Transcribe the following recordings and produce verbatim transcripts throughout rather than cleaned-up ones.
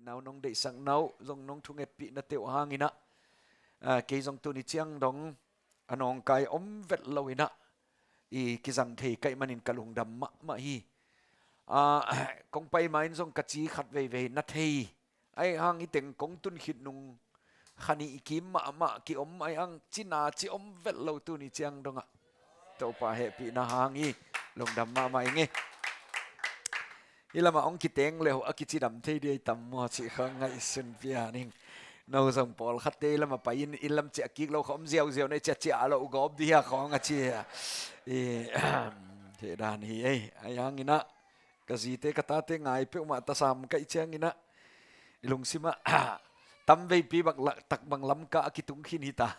nau nong deihsak nau zong nong thungetpih na teuh hangin ah, ah, kei zong tuni ciang dong a nawngkai om vet lo in ah i kizang thei ka hih manin ka lungdam mahmah hi. Ah, kong pai ma-in zong ka ci khat veivei na thei. Ahi hang i teng kong tun khit nung kha nih i kim mahmah ki-om ahi hang cina ci om vet lo tuni ciang dongah Topa hehpihna hang hi. Lungdam mahmah ing ei. Hih lamah hong kiteng leh a kicidam thei dih ahi tam maw cih khawng ngaihsun pian ing. No zong pawlkhatte hih lamah pai-in inn lam ciah kik lo khawng om ziauziau na, i ciah ciah lo uh gawp dih hia khawng a ci hia. I, heh dan hi ei. Ahi hangin ah ka zite ka tate ngai peuhmah tasam ka hih ciangin ah i lungsim ah tam veipi bang la-, tak bang Lamka a kitung khin hi ta.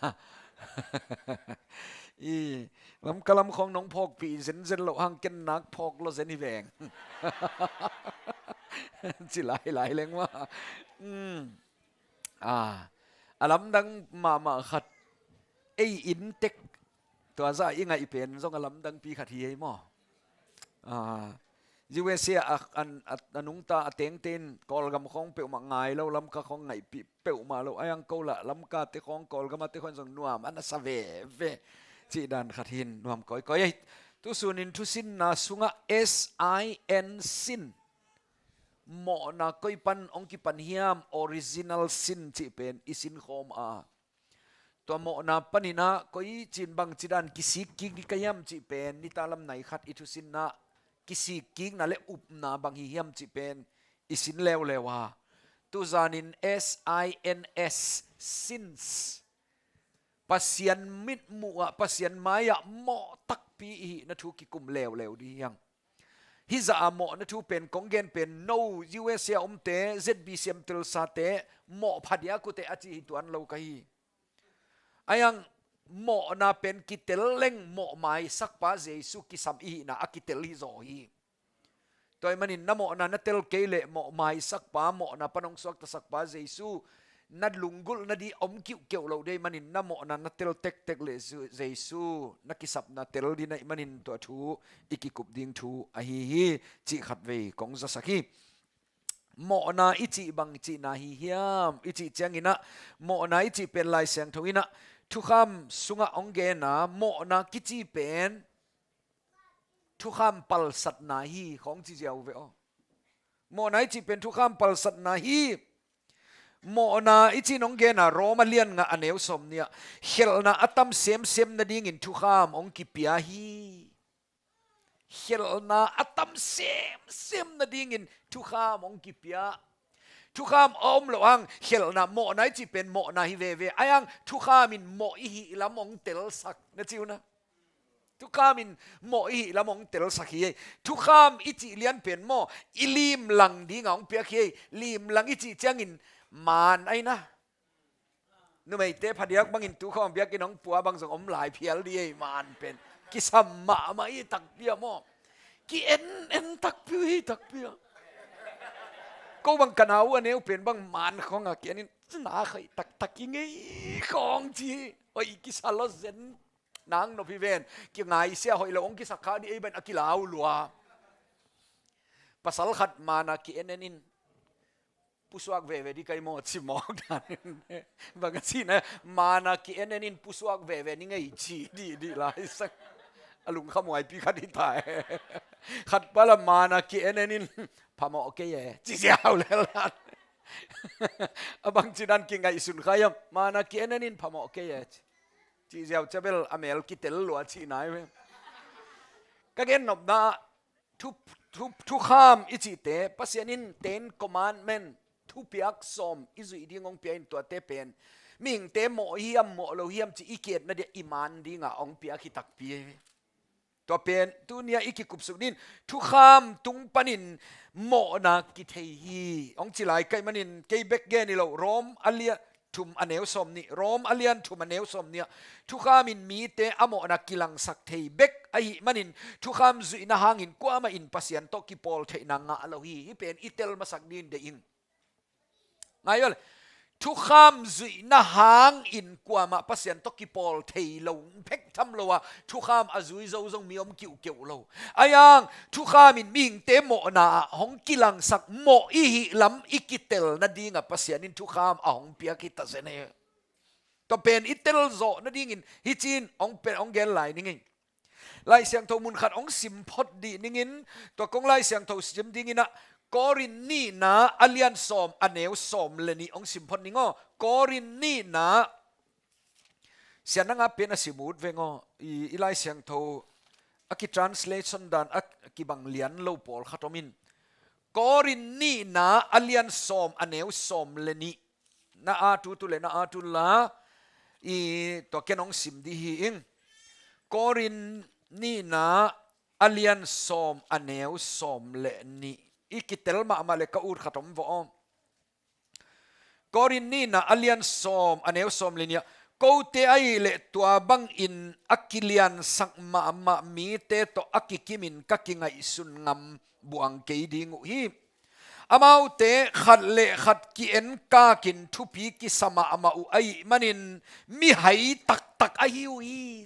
I Lamka lam khawng nong phawkpih zenzen loh hang ken nak phawk lo zen hi veng. Ci lailai leng mah. Hmm. Ah, a lamdang mahmah khat ei inntek tua zah i ngaih pen zong a lamdangpi khat hi ei maw? Ah, U S A a, a, a, a nungta a tengte in Kawlgam khawng peuhmah ngai lo, Lamka khawng ngaihpih peuhmah lo. Ahi hang ko lah Lamkate khawng Kawlgamate khawng zong nuam a na sa veve cih dan khat hi in nuam kawikawi ei. Tusun in thusinna sungah S I N, sin, mawhna koi pan hong kipan hiam, original sin cih pen i sin khawm a, tua mawhna panin ah koi cin bangci dan kisik kik ding ka hiam cih pen nitak lam nai khat i thusinna kisik kikna le upna bang hi hiam cih pen i sin leuleu a, tuzanin S I N S, sins, Pasian mitmuh ah, Pasian mai-ah mawh takpi i hihna thu kikum leuleu ding hi hang. Hih zah a mawhna thu pen kong gen pen no U S A a omte, Z B C M telsate mawh phadiak uh teh a ci hi tuan lo ka hi. Ahi hang mawhna pen kitel leng mawh maisakpa Jesu kisam i hihna a kitel hi zaw hi. Tua ahih manin na mawhna na tel kei leh mawh maisakpa, mawhna pan hong suaktasakpa Jesu na lunggulh nading om kiuhkeuh lo ding ahih manin na mawhna na tel tektek leh Jesu, Jesu na kisapna tel ding ahih manin tua thu i kikup ding thu ahi hi cih khatvei kong zasak hi. Mawhna i cih bang cihna hi hiam i cih ciangin ah, mawhna i cih pen Lai Siangtho in ah thukham sungah hong gen a, mawhna kici pen thukham palsatna hi khawng ci ziau ve aw. Mawhna i cih pen thukham palsatna hi. Mawhna i cih in hong gen a, Rom a lian nga a neu sawm nih ah, khelhna a tam semsem nadingin thukham hong kipia hi. Khelhna a tam semsem nadingin thukham hong kipia. Thukham a om loh hang khelhna, mawhna i cih pen mawhna hi veve. Ahi hang thukham in mawh i hih lam hong telsak na ci uh na. Thukham in mawh i hih lam hong telsak hi ei. Thukham i cih lian pen maw, i limlang dingah hong piak hi ei. Limlang i cih ciangin maan ahi na. Numeite phadiak bangin tukhawng biakinn hong pua bang zong om lai phial dih ei, maan pen kisam mahmah hi takpi a maw. Ki-en en takpi uh hi takpi a. Ko bang ka nau a neu pen bang maan khawng a ki-en in na khaih taktak hi ngei khawng ci hi. Oi, kisa lo zen. Nang nop hi ven. Kingaisia hoih lo hong kisak kha dih ei ban a kilau lua. Pasal khat maan a ki-en en in pusuak veve dih kai maw ci mawk dan in. Bang a cihna, maan a ki-en en in pusuak veve ni ngei ci dih dih lai sang. A lungkhamhuaipi khat hi ta e. Khat pala maan a ki-en en in phamawh kei e ci ziau lel dan. A bangci dan kingaihsun kha hiam, maan a ki-en en in phamawh kei e ci. Ci ziau ciang bel a mel kitel lua cihna hi ve. Ka gen nopna, thu, thu, thukham i cihte, Pasian in Ten Commandment, thupiak sawm i zuih ding hong pia in tuate pen mihingte mawh hiam, mawh lo hiam ci i ki-etna ding a i maan dingah hong piak hi takpi hi ve. Tua pen tuni-a i kikupsuk ding in thukham tung panin mawhna kithei hi hong ci lai ka hih manin kei bek gen hi lo, Rom a lian thum a neu sawm nih, Rom a lian thum a neu sawm nih ah thukham in mite a mawhna kilangsak thei bek ahih manin thukham zuihna hangin kuamah in Pasian tawh kipawl theihna ngah lo hi. Hih pen i tel masak ding deih ing. Ngai aw le. thukham zuihna hangin kuamah Pasian tawh kipawl thei lo, phek tham lo a, thukham a zui zo zong mi om kiuhkeuh lo. Ahi hang thukham in mihingte mawhna ah hong kilangsak mawh i hih lam i kitel nadingah Pasian in thukham a hong piak hi ta zen hi. Tua pen i tel zawh nadingin hicin hong pen hong gen lai ning hi. Lai Siangtho mun khat hong sim phot dih ningin, tua kong Lai Siangtho sim dingin ah, Korin nihna a lian sawm a neu sawm le nih hong sim phot ning aw. Korin nihna, sian nanga pen a sim ut veng aw. I, i Lai Siangtho a kitranslation dan a kibang lian lo pawlkhat om in. Korin nihna a lian sawm a neu sawm le nih. Na at ut uh leh na at un la, i tua ken hong sim dih hi ing. Korin nihna a lian sawm a neu sawm le nih. I kitel mahmah leh ka ut khat om vawh aw. Korin nihna a lian sawm a neu sawm le nih ah, kote ahih leh tua bangin a kiliansak mahmah mite tawh a kikimin ka kingaihsun ngam buang kei ding uh hi. Amaute khat le khat ki-enkakin thupi kisa mahmah uh ahih manin mihai taktak ahi uh hi.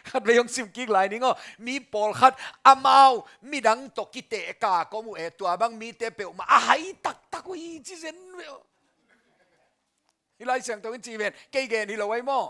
Khatvei hong sim kik lai ning aw. Mi pawlkhat amau midang tawh kitehkak om uh e, tua bang mite peuhmah a hai taktak uh hi ci zen ve aw. Hih Lai Siangtho in ci ven, kei gen hi lo ahi maw.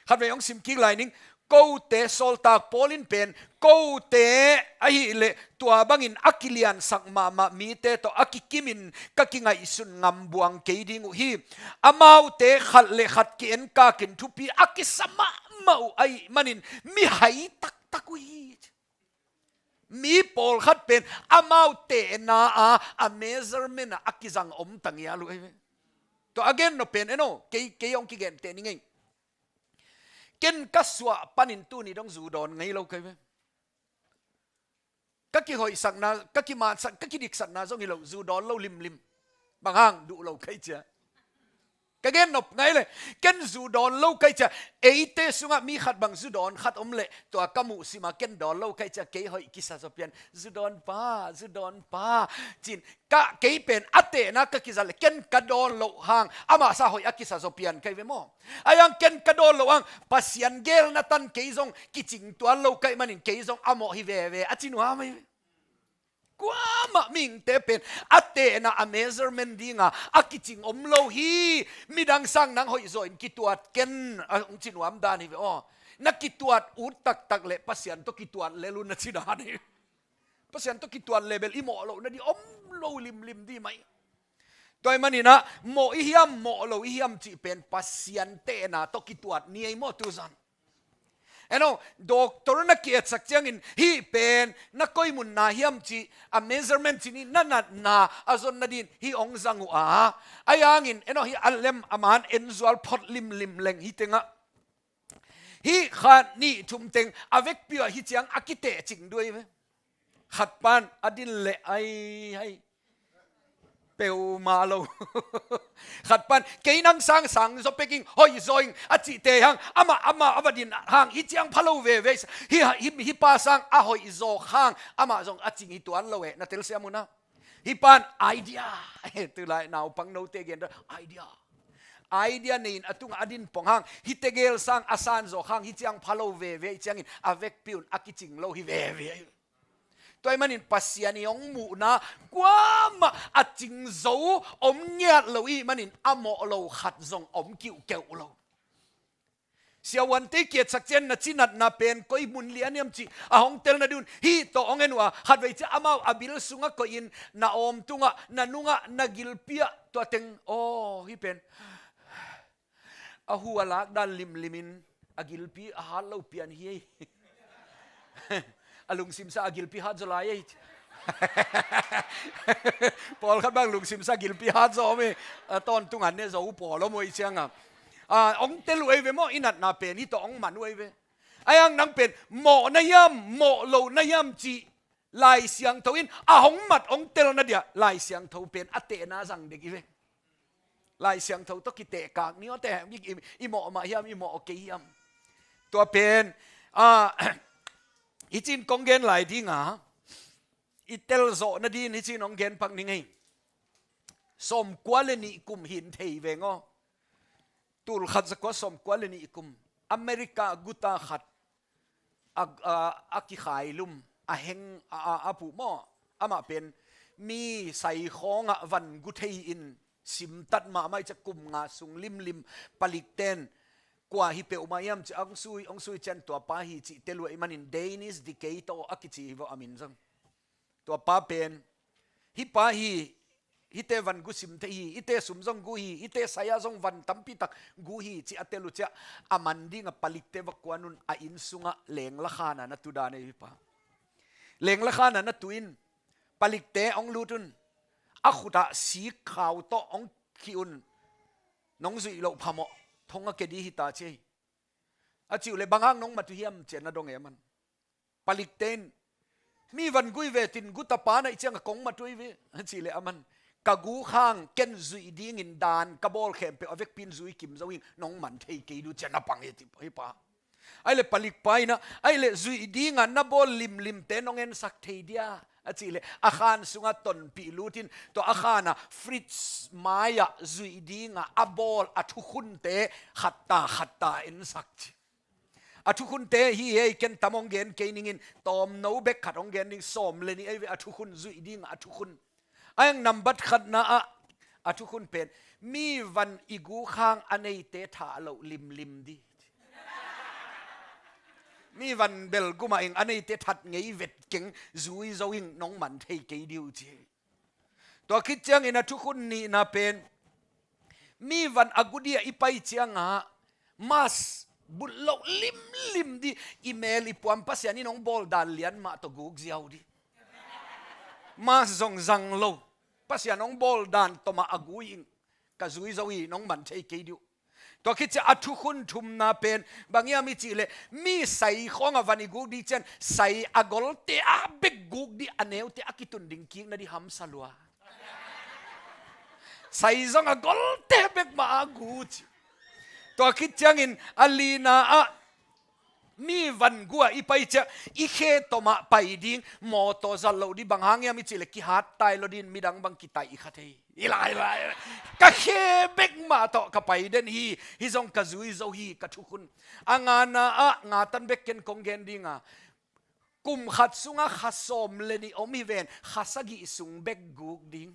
Khatvei hong sim kik lai ning. Kote, sawltak Paul in pen, kote ahih leh tua bangin a kiliansak mahmah mite tawh a kikimin ka kingaihsun ngam buang kei ding uh hi. Amaute khat le khat ki-enkakin thupi a kisa mahmah uh ahih manin mihai taktak uh hi. Mi pawlkhat pen amau tehna a, a measurement a, a kizang om ta ngial uh ahi ve. Tua a gen nop pen en aw, kei, kei hong kigen teh ning ei. Ken ka suah panin tuni dong zu dawn ngei lo ka hi ve. Ka kihoihsakna, ka kimansak, ka kidiksakna zong hi lo, zu dawn lo limlim. Bang hang, duh lo ka hi cia. Ka gen nop ngai le, ken zu dawn lo ka hi cia. Eite sungah mi khat bang zu dawn khat om leh, tua ka muhsim a ken dawn lo ka hi cia, kei hoih kisa zaw pian. Zu dawn pa, zu dawn pa, ci-in ka, kei pen a tehna ka kizat leh ken ka dawn loh hang, amah sa hoih a kisa zaw pian ka hi ve maw. Ahi hang ken ka dawn loh hang, Pasian geelna tan kei zong kicing tuan lo ka hih manin kei zong a mawh hi veve a ci nuam ahi ve. Kuamah mihingte pen a tehna, a measurement dinga a kicing om lo hi. Midang sang nang hoih zaw in kituat ken, a hong ci nuam dan hi ve aw. Na kituat ut taktak leh Pasian tawh kituat lel un na ci dan hi. Pasian tawh kituat leh bel i mawh loh nading om lo limlim dih mai. Tua ahih manin ah, mawh i hiam, mawh lo i hiam cih pen Pasian tehna tawh kituat ni ei maw tuzan. En aw, doctor na ki-etsak ciangin, hih pen na koi mun na hiam cih, a measurement cih ni, na natna a zon nadingin hih hong zang uh a. Ahi hangin, en aw, hih a lem a man en zual phot limlim leng hih tengah. Hih khat nih thum teng a vekpi uh ah hih ciang a kitehcing duai ve. Khat pan a din leh ai hai peuhmah lo. Khat pan kei nang sang sang zaw pek ing, hoih zaw ing a cihte hang, amah, amah a va din hang hih ciang pha lo veve. Hih, hih, hih pa sang a hoih zawk hang amah zong a cing hi tuan lo eh, na telsiam un ah. Hih pan idea. Tulai naupang note gen idea. Idea nei-in a tungah a din pong hang, hih tegel sang a san zawk hang hih ciang pha lo veve, hih ciangin a vekpi un a kicing lo hi veve. Tua ahih manin Pasian i hong muhna kuamah a cing zo om ngiat lo i hih manin a mawh lo khat zong om kiuhkeuh lo. Siavuante i ki-etsak ciang na cinatna pen koi mun lian hiam cih a hong tel nadingin hih tawh hong en uh a, khatvei ciang amau a bil sungah koihin na awm tungah, na nungah, na gilpi ah tua teng, aw, hih pen a hu a lak dan limlimin a gilpi a hat lo pian hi ei. A lungsimsa a gilpi hat zaw lai ei. Pawlkhat bang lungsimsa gilpi hat zaw om ei. A tawntung an ne zo pawl om uh ei cianga. A, hong tel uh ei ve maw, i natna pen hih tawh hong man uh ei ve. Ahi hang nang pen mawh na hiam, mawh lo na hiam cih Lai Siangtho in a hong mat hong tel na dia, Lai Siangtho pen a tehna zang dek hi ve. Lai Siangtho tawh kitehkak ni aw te, i, i, i mawh mah hiam, i mawh kei hiam. Tua pen, a, hih cin kong gen lai dinga, i tel zawh nadingin hih cin hong gen pak ning ei. Sawmkua le nih kum hi in thei veng aw. Tul khat zakua sawmkua le nih kum America guta khat a, a, a kikhailum, a heng a, a, a puh maw? Amah pen mi sai khawngah van gu thei in simtat mahmah i ciah kum nga sung limlim palikten kua hi peuhmah hiam ci a hong sui, hong sui cian tua pa hi cih tel uh ahih manin Dennis Decatur a kici hi vawh a min zong. Tua pa pen hih pa hi, hihte van gu sim thei hi, hihte sum zong gu hi, hihte sai-ah zong van tampitak gu hi ci a tel uh ciah a man dingah palikte va kuan un a inn sungah lenglakhan a na tu dan ei hih pa. Lenglakhan a na tu in palikte hong lut un a khutah sik khau tawh hong khih un. Nong zuih loh phamawh thong a ke dih hi ta ci ei. A cih uh leh bang hang nong mat uh hiam ci a na dong ei a man. Palikte in mi van gu hi ve tin guta pa na hih ciangah kong mat uh hi ve a cih leh a man ka gu khang ken zuih dingin dan ka bawl khempeuh a vekpi in zui kim zo hing nong man thei kei dih uh ci a na pang hi ti hi pa. Ahih leh palik pa in ah ahih leh zuih dingah na bawl limlimte nong ensak thei dia a cih leh a khan sungah tonpih lut in tua a khan a fridge mai-ah zuih dingah a bawl a thukhunte khatta khatta ensak ci. A thukhunte hi ei ken tam hong gen kei ning in tawmno bek khat hong gen ning sawm le nih ei ve a thukhun zuih dingah a thukhun. A heng nambat khatna ah a thukhun pen mi van i gu khang a neite thah loh limlim dih. Mi van bel gumah ing a neite that ngei vet keng zui zo ing nong man thei kei dih uh ci. Tua khit ciangin a thukhun nihna pen mi van a gu dih a i pai ciangah mask bulh loh limlim dih i mel i puam Pasian in hong bawl dan lian mah tawh guk ziau dih. Mask zong zang lo Pasian hong bawl dan tawh mah a gu ing ka zui zo hi nong man thei kei dih uh. Tua khit ciah a thukhun thumna pen bang hiam i cih leh mi sai khawngah van i guk dih cian sai a golte ah bek guk dih a neute a kitun ding kik na dih hamsa lua. Sai zong a golte bek mah a gu ci. Tua khit ciangin a lina ah mi van gu a i pai ciah i khe tawh mah pai ding mawtaw zat loh dih bang hang hiam i cih leh kihat tai lo dih in midang bang kitaih i kha thei. I lai lai ka khe bek mah tawh ka pai den hi. Hi zong ka zui zo hi ka thukhun. A ngana ah nga tan bek ken kong gen dinga kum khat sungah kha sawm le nih om hi ven kha sagih sung bek guk ding.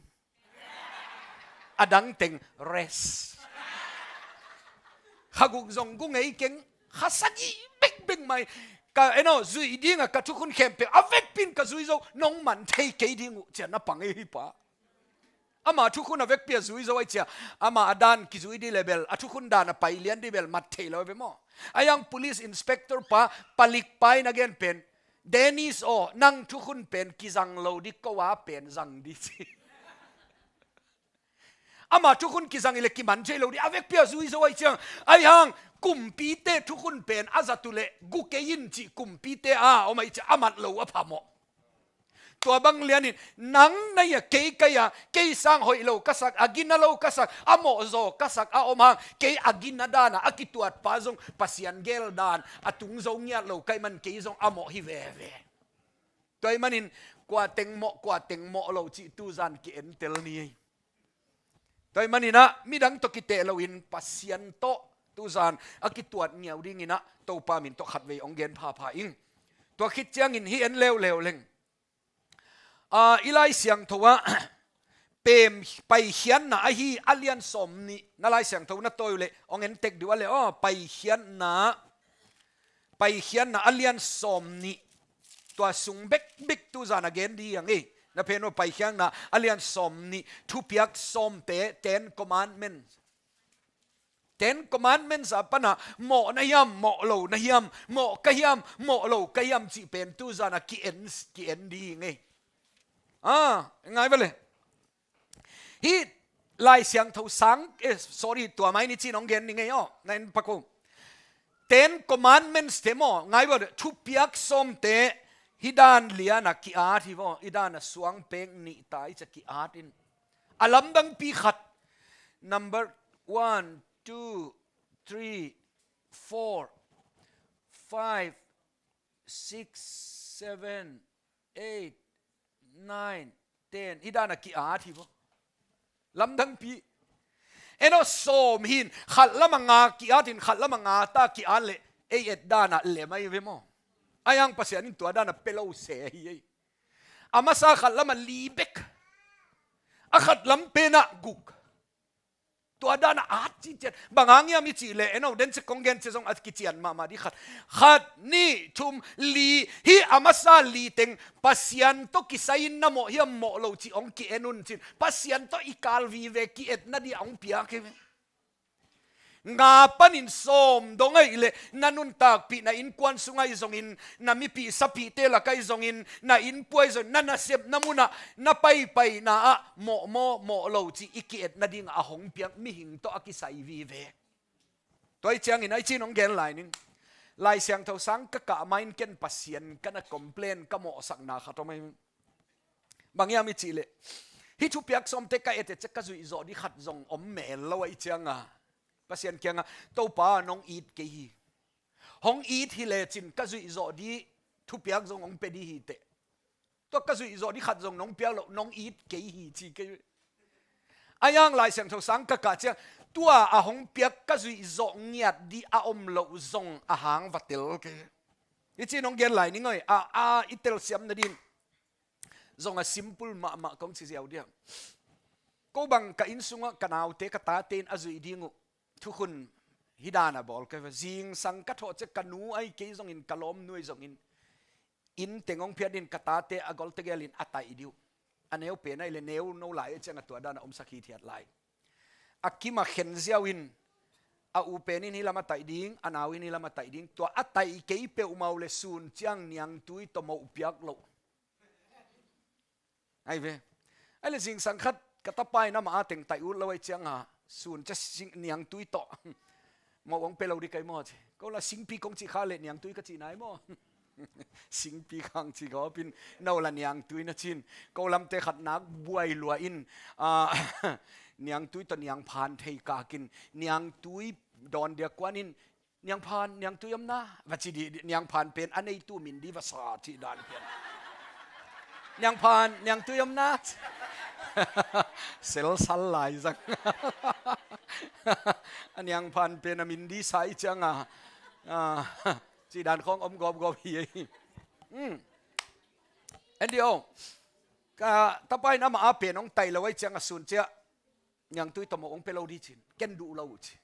A dang teng rest. Kha guk zong gu ngei keng kha sagih bekbek mai. Ka eno zuih dingah ka thukhun khempeuh a vekpi in ka zui zo nong man thei kei ding uh ci a na pang ei hi pa. Ama thukhun a vekpi a zui zo ai cia ama a dan kizui dih le bel a thukhun dan a pai lian dih bel mat thei lo ve maw? A yang police inspector pa palik pa in a gen pen Dennis aw nang thukhun pen kizang lo dih ko a pen zang dih ci. Ama thukhun kizang i le kiman thei lo dih a vekpi a zui zo ai ciang ai hang kumpite thukhun pen a zat uh le gu kei in cih kumpite a om ai cia a mat lo a phamawh. Tua bang lianin nang na ia kei ka ia kei sang hoih lo ka sak a gina lo ka sak a mawh zaw ka sak a om hang kei a gina dana a kituat pa zong Pasian gel dan a tung zo ngiat lo kai man kei zong a mawh hi veve. Tua i manin kua teng mawh kua teng mawh lo cih tuzan ki-entel ni ei. Tua i maninah midang tawh kiteh loin Pasian tawh tuzan a kituat ngiau dinginah Topa min tawh khatvei hong gen phapha ing. Tua khit ciangin hih en leuleu leng. Ah, i Lai Siangtho ah pem paikhiatna ahi a lian sawm nih na Lai Siangtho na tawi uh leh hong en tek dih uh a le aw paikhiatna Paikhiatna a lian sawm nih tua sung bekbek tuzan a gen dih ang ei. Na phen uh Paikhiatna a lian sawm nih thupiak sawmte Ten Commandments. Ten Commandments a pana mawh na hiam mawh lo na hiam mawh ka hiam mawh lo ka hiam cih pen tuzan a ki-en ki-en dih ang ei. Ah, ngai vele. Hih Lai Siangtho sang eh sorry tua mai ni cin hong gen ni ngei aw na en pak uh. Ten Commandments te maw ngai bawh thupiak sawmte hih dan liana ki-at hi vaw hih dana suang pek nih ta i ca ki-at in. A lamdangpi khat number one, two, three, four, five, six, seven, eight, nine, ten hih dana ki-at hi vaw. Lamdangpi. En aw, sawm hi-in khat lamah nga ki-at in, khat lamah nga ta ki-at leh ei et danah lem ahi ve maw? Ahi hang Pasian in tua danah pia lo se ahi ei. A masa khat lamah li bek, a khat lam penah guk. Tua danah at ciciat. Bang hang hiam i cih leh, en aw, den ciang kong gen ciang zong a kician mahmah ding khat. Khat, nih, thum, li, hih a masa li teng Pasian tawh kisai-in na mawh hiam mawh lo cih hong ki-en un ci-in, Pasian tawh i kal vive ki-et nading a hong piak hi ve. Nga panin sawm dong ahih leh na nuntakpih, na innkuan sung ahi zongin, na mipih sapihte lak ahi zongin, na innpua ahi zongin, na nasepna munah, na paipaina ah mawh maw mawh lo cih i ki-et nading a hong piak mihing tawh a kisai vive. Tua ahih ciangin, ahih ciangin hong gen lai ning. Lai Siangtho sang ka kah ma-in ken Pasian ka na complain, ka mawhsakna khat om ahi. Bang hiam i cih leh, hih thupiak sawmte ka et et ciang ka zuih zawh ding khat zong om mel lo ahih ciangin, Pasian kiangah, Topa, nong it kei hi. Hong it hi lecin ka zuih zawh ding thupiak zong hong pia ding hi teh. Tua ka zuih zawh ding khat zong nong piak loh, nong it kei hi ci kei. Ahi hang Lai Siangtho sang ka kah ciang, tua a hong piak ka zuih zawh ngiat ding a om loh zong a hang va tel kei. Hih ci-in hong gen lai ning aw, a, a, i telsiam nading zong a simple mahmah kong ci ziau ding. Ko bang ka inn sungah ka naute, ka tate in a zuih ding uh thukhun hih dan a bawl ka hi ve. Zingsang ka thawh ciang ka nu ahi kei zongin, ka lawmnu ahi zongin, inn teng hong phiat in ka tate a golte gelin a taih ding uh. A neu pen ahih leh neu no lai ahih ciangin tua dan a omsak hithiat lai. A kim a khen ziau in, a u pen in hih lam a taih ding, a nau in hih lam a taih ding. Tua a taih kei peuhmah uh leh sun ciang niangtui tawh moh piak loh. Ahi ve. Ahih leh zingsang khat ka tapa in amah a teng taih ut lo ahih ciangin, sun ciang sing, niangtui tawh moh hong pia lo ding ka hi maw ci. Ko la singpi kong cih kha leh niangtui ka cihna hi maw? Singpi kha hong ci gawp in, no la niangtui na ci-in. Ko lamte khat nak buai lua in, ah, niangtui tawh niangphan thei kak in, niangtui dawn dia kuan in, niangphan, niangtui om na, va ci dih, niangphan pen a neitu min ding va sa cih dan pian. Niangphan, niangtui om na. Selsal lai zang. A niangphan pen a min ding sa ahih ciangin, ah, cih dan khawng om gawpgawp hi ei. Hmm. En dih aw. Ka tapa in amah a pen hong taih lo ahih ciangin sun ciang niangtui tawh moh hong pia lo ding ci-in, ken duh lo uh ci.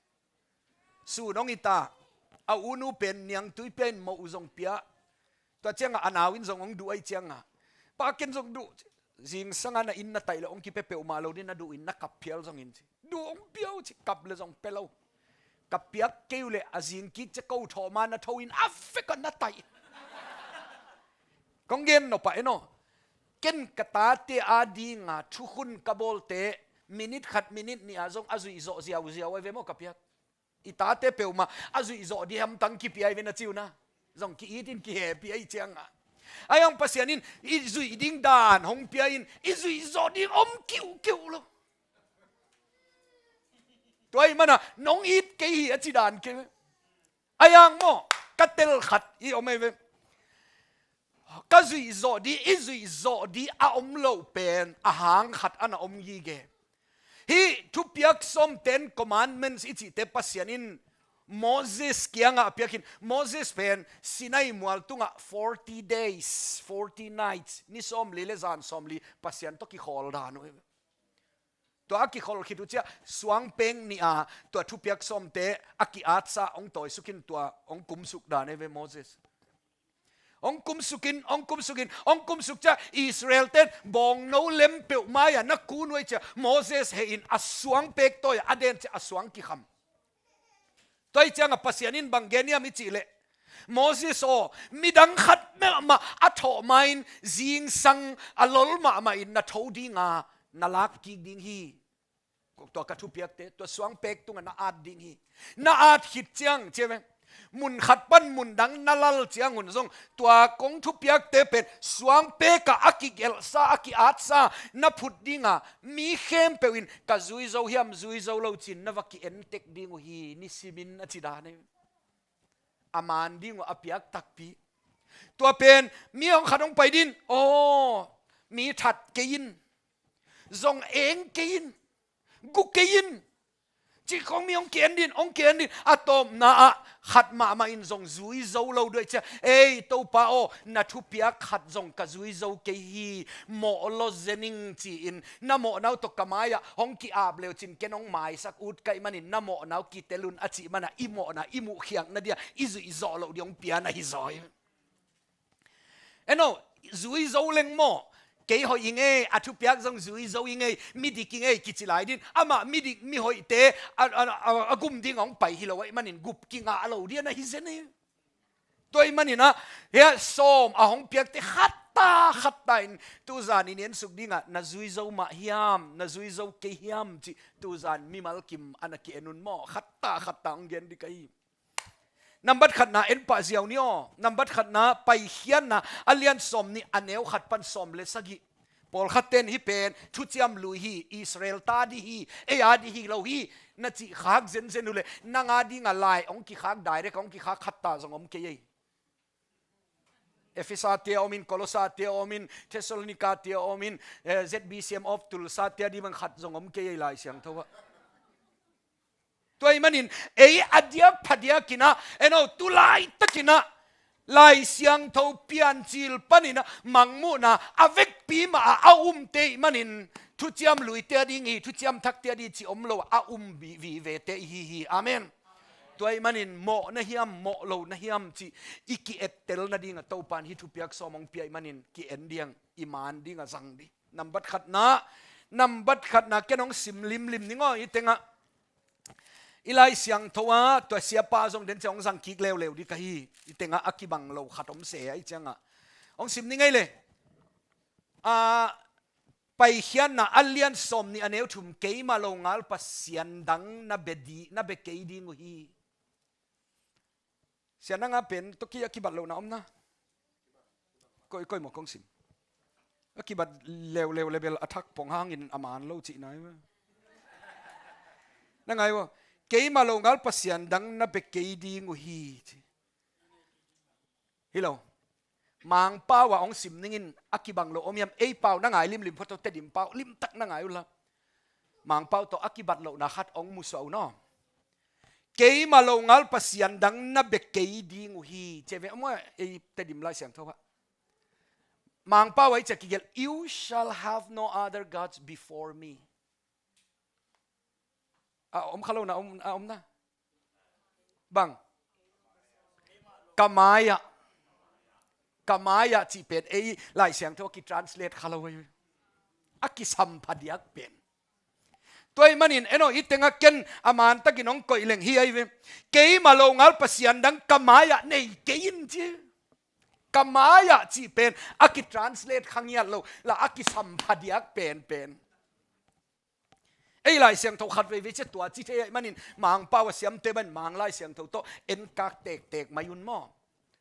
Sun hong hi ta, a u nu pen niangtui pia in moh uh zong pia. Tua ciangin a nau in zong hong duh ahih ciangin, pa, ken zong duh ci. Zingsang a na inn na taih leh hong kipia peuhmah lo ding, na duh in na kap phial zongin ci. Duh hong pia uh ci, kap leh zong pia lo. Ka piak kei uh leh a zing kik ciang ko thawh ma na tho in a vek a na taih. Kong gen nop ah en aw. Ken ka tate adinga thukhun ka bawlte, minit khat minit nih ah zong a zuih zawh ziauziau ahi ve maw ka piak. I tate peuhmah a zuih zawh ding hamtang kipia ahi ve na ci uh na. Zong ki-it in kihehpih ahih ciangin. Ahi hang Pasian in i zuih ding dan hong pia in, i zuih zawh ding om kiukiu lo. Tua ahih manin nong it kei hi a ci dan kei. Ahi hang maw, ka tel khat hi om ahi ve. Ka zuih zawh ding, i zuih zawh ding a om loh pen a hang khat a na om gige. Hih thupiak sawm, Ten Commandments i cihte Pasian in Moses kiangah a piak in, Moses pen Sinai mual tungah forty days, forty nights, ni sawmli leh zan sawmli Pasian tawh kikhawl dan uh hi. Tua a kikhawl khit uh ciang suangpek nih a tua thupiak sawmte a ki-atsa hong tawisuk in tua hong kumsuk dan ahi ve Moses. Hong kumsuk in, hong kumsuk in, hong kumsuk ciang Israel-te in bawngno lem peuhmah a na kun uh ahih ciang Moses heh in a suangpek tawi a, a den ciang a suang kikham. Tua ahih ciangin Pasian in bang gen hiam i cih leh, Moses aw, midang khat mahmah a thawh ma-in zingsang a lol mahmah in na tho ding a, na lak kik ding hi. Tua ka thupiakte tua suangpek tungah na at ding hi. Na at khit ciang, ci ve, mun khat pan mun dang na lal ciangun zong tua kong thupiakte pen suangpek ah a kigelhsa, a ki-atsa na phut ding a, mi khempeuh in ka zui zo hiam, zui zo lo ci-in na va ki-en tek ding uh hi, nisimin, a ci dan hi. A man ding uh a piak takpi. Tua pen mi hong khat hong pai ding, aw, mi that kei in, zong eng kei in, Gu kei in. Cih khong mi hong ki-en din, hong ki-en din. A tawpna ah khat mahmah in zong zui zo lo duai cia. Ei, Topa aw, na thupiak khat zong ka zui zo kei hi. Mawh lo zening ci-in na mawhna uh tawh ka mai-ah hong ki-ap leu cin ken hong maisak ut ka hih manin na mawhna uh kitel un a cih mana i mawhna i muhkhiakna dia i zuih zawh loh ding hong pia na hi zaw hi. Eno, zui zo leng maw? Kei hoih i ngei, a thupiak zong zui zo i ngei, midik i ngei kici lai din. Amah midik mihoihte a, a, a, a gum ding hong pai hi lo ahih manin gup kingah lo dia na hi zen hi. Tua ahih manin ah, hia sawm a hong piakte khatta khatta in tuzan i niansuk dingah na zui zo mah hiam, na zui zo kei hiam cih tuzan mimal kim a na ki-en un maw? Khatta khatta hong gen ding ka hi. Nambat khatna en pah ziau ni aw. Nambat khatna Paikhiatna a lian sawm nih a neu khat pan sawm le sagih. Pawlkhat ten hih pen thuciam lui hi, Israel ta dih hi, ei a dih hi lo hi, na cih khak zenzen uh leh nang a dingah lai hong kikhak, direct hong kikhak khatta zong om kei ei. Efesa te a om in, Kolosa te a om in, Thessalonika te a om in, eh, Z B C M of Tulsa te a dih bang khat zong om kei ei Lai Siangtho ah. Tua ahih manin ei a diak phadiak inah, eno, tu laitakin ah Lai Siangtho Piancil panin ah mangmuhna a vekpi mah ah a umte ahih manin thuciam luite a ding hi, thuciam thakte a ding hi cih om lo a um vi, vivete i hi hi. Amen. Tua ahih manin mawh na hiam, mawh lo na hiam cih i ki-ettel nadingah Topa in hih thupiak sawm hong pia ahih manin ki-en diang, i man dingah zang dih. Nambat khatna, nambat khatna ken hong sim limlim ning aw, i tengah. I Lai Siangtho ah, tua siapa zong den ciang hong zang kik leuleu dih ka hi. I tengah a kibang lo khat om se a, i ciangah. Hong sim ning ei le. Ah, Paikhiatna a lian sawm nih a neu thum, keimah lo ngal pasian dang na bia di, na bia kei ding uh hi. Sia nang a pen tawh ki a kibat lohna om na. Koi, koi maw kong sim. A kibat leuleu le bel a thak pong hangin a man lo cihna hi. Na ngai maw? Keimah lo ngal pasian dang na bia kei ding uh hi ci. Hi lo. Mangpau ah hong sim ningin a kibang lo om hiam? Ei pau na ngai limlim phot aw, Tedim pau limtak na ngai uh la. Mangpau tawh a kibat lohna khat hong musuah uh naw. Keimah lo ngal pasian dang na bia kei ding uh hi. Ci ve maw, ei Tedim Lai Siangtho ah. Mangpau ah i ciah kigelh, "You shall have no other gods before me." A om kha lo na, om, a om na. Bang. Ka mai-ah. Ka mai-ah cih pen ei Lai Siangtho a kitranslate kha lo ahi. A kisampha diak pen. Tua ahih manin, eno, i tengah ken a mantakin hong koih leng hi ahi ve. Keimah lo ngal pasian dang ka mai-ah nei kei in ci. Ka mai-ah cih pen a kitranslate kha ngiat lo. La a kisampha diak penpen. Ei Lai Siangtho khat veivei ciah tua ci thei ahih manin Mangpau a siamte bang Mang Lai Siangtho tawh enkak tektek mai un maw?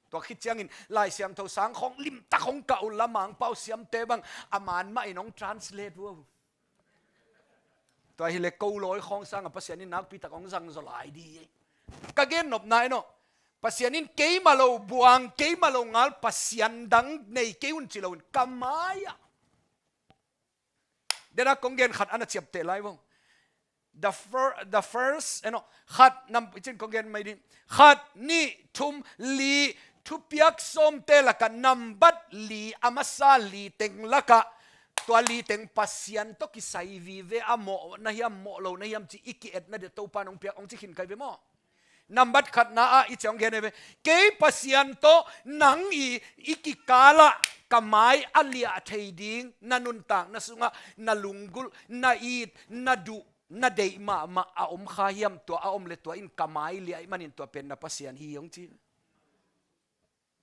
Tua khit ciangin Lai Siangtho sang khawng limtak hong kah un la, Mangpau siamte bang a man mah in hong translate uh. Tua hileh ko lawi khawng sangah Pasian in nakpitak hong zang zaw lai dih hi. Ka gennopna eno, Pasian in keimah lo buang, keimah lo ngal pasian dang nei kei un ci loin ka mai-ah. Dena kong gen khat a na ciapteh lai vong. The fir-, the first, eno, khat, nam, i cin kong gen mai ding. Khat, nih, thum, li, thupiak sawmte lakah nambat li, a masa li teng lakah, tua li teng Pasian tawh kisai vive a, mawh na hiam, mawh lo na hiam ci i ki-etna dia Topa in hong piak, hong ci khin kai ve maw? Nambat khatna ah i ciang gen hi ve. Kei Pasian tawh nang i, i kikalah ka mai a liah thei ding, na nuntakna sungah na lunggulh, na it, na duh, na deih mahmah a om kha hiam? Tua a om le tua in ka mai liah ahih manin tua pen na Pasian hi hong ci.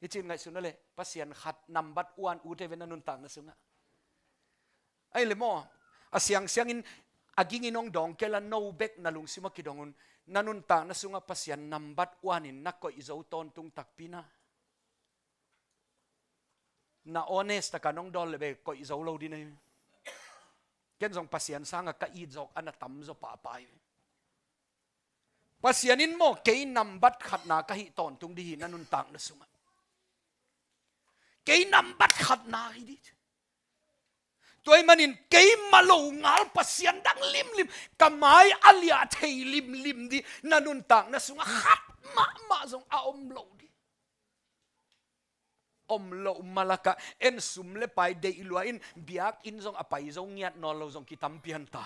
Hi cin ngaihsun a le, Pasian khat nambat one ut hi ve na nuntakna sungah. Ahi le maw, a siangsiangin a gingin hong dawng kei la, no bek na lungsim a kidong un, na nuntakna sungah Pasian nambat one in na koih zo tawntung takpi na. Na honest takin hong dawn le bek koih zo lo ding na hi. Ken zong Pasian sangah ka it zawk a na tam zaw pahpah hi. Pasian in maw, kei nambat khatna ka hih tawntung ding hi na nuntakna sungah. Kei nambat khatna hi ding. Tua ahih manin keimah lo ngal Pasian dang limlim, ka mai a liah thei limlim ding, na nuntakna sungah khat mahmah zong a om lo ding. Om loh ma lakah en sum le pai deih lua in biakinn zong a pai zo ngiat nawn lo zong kitam pian ta.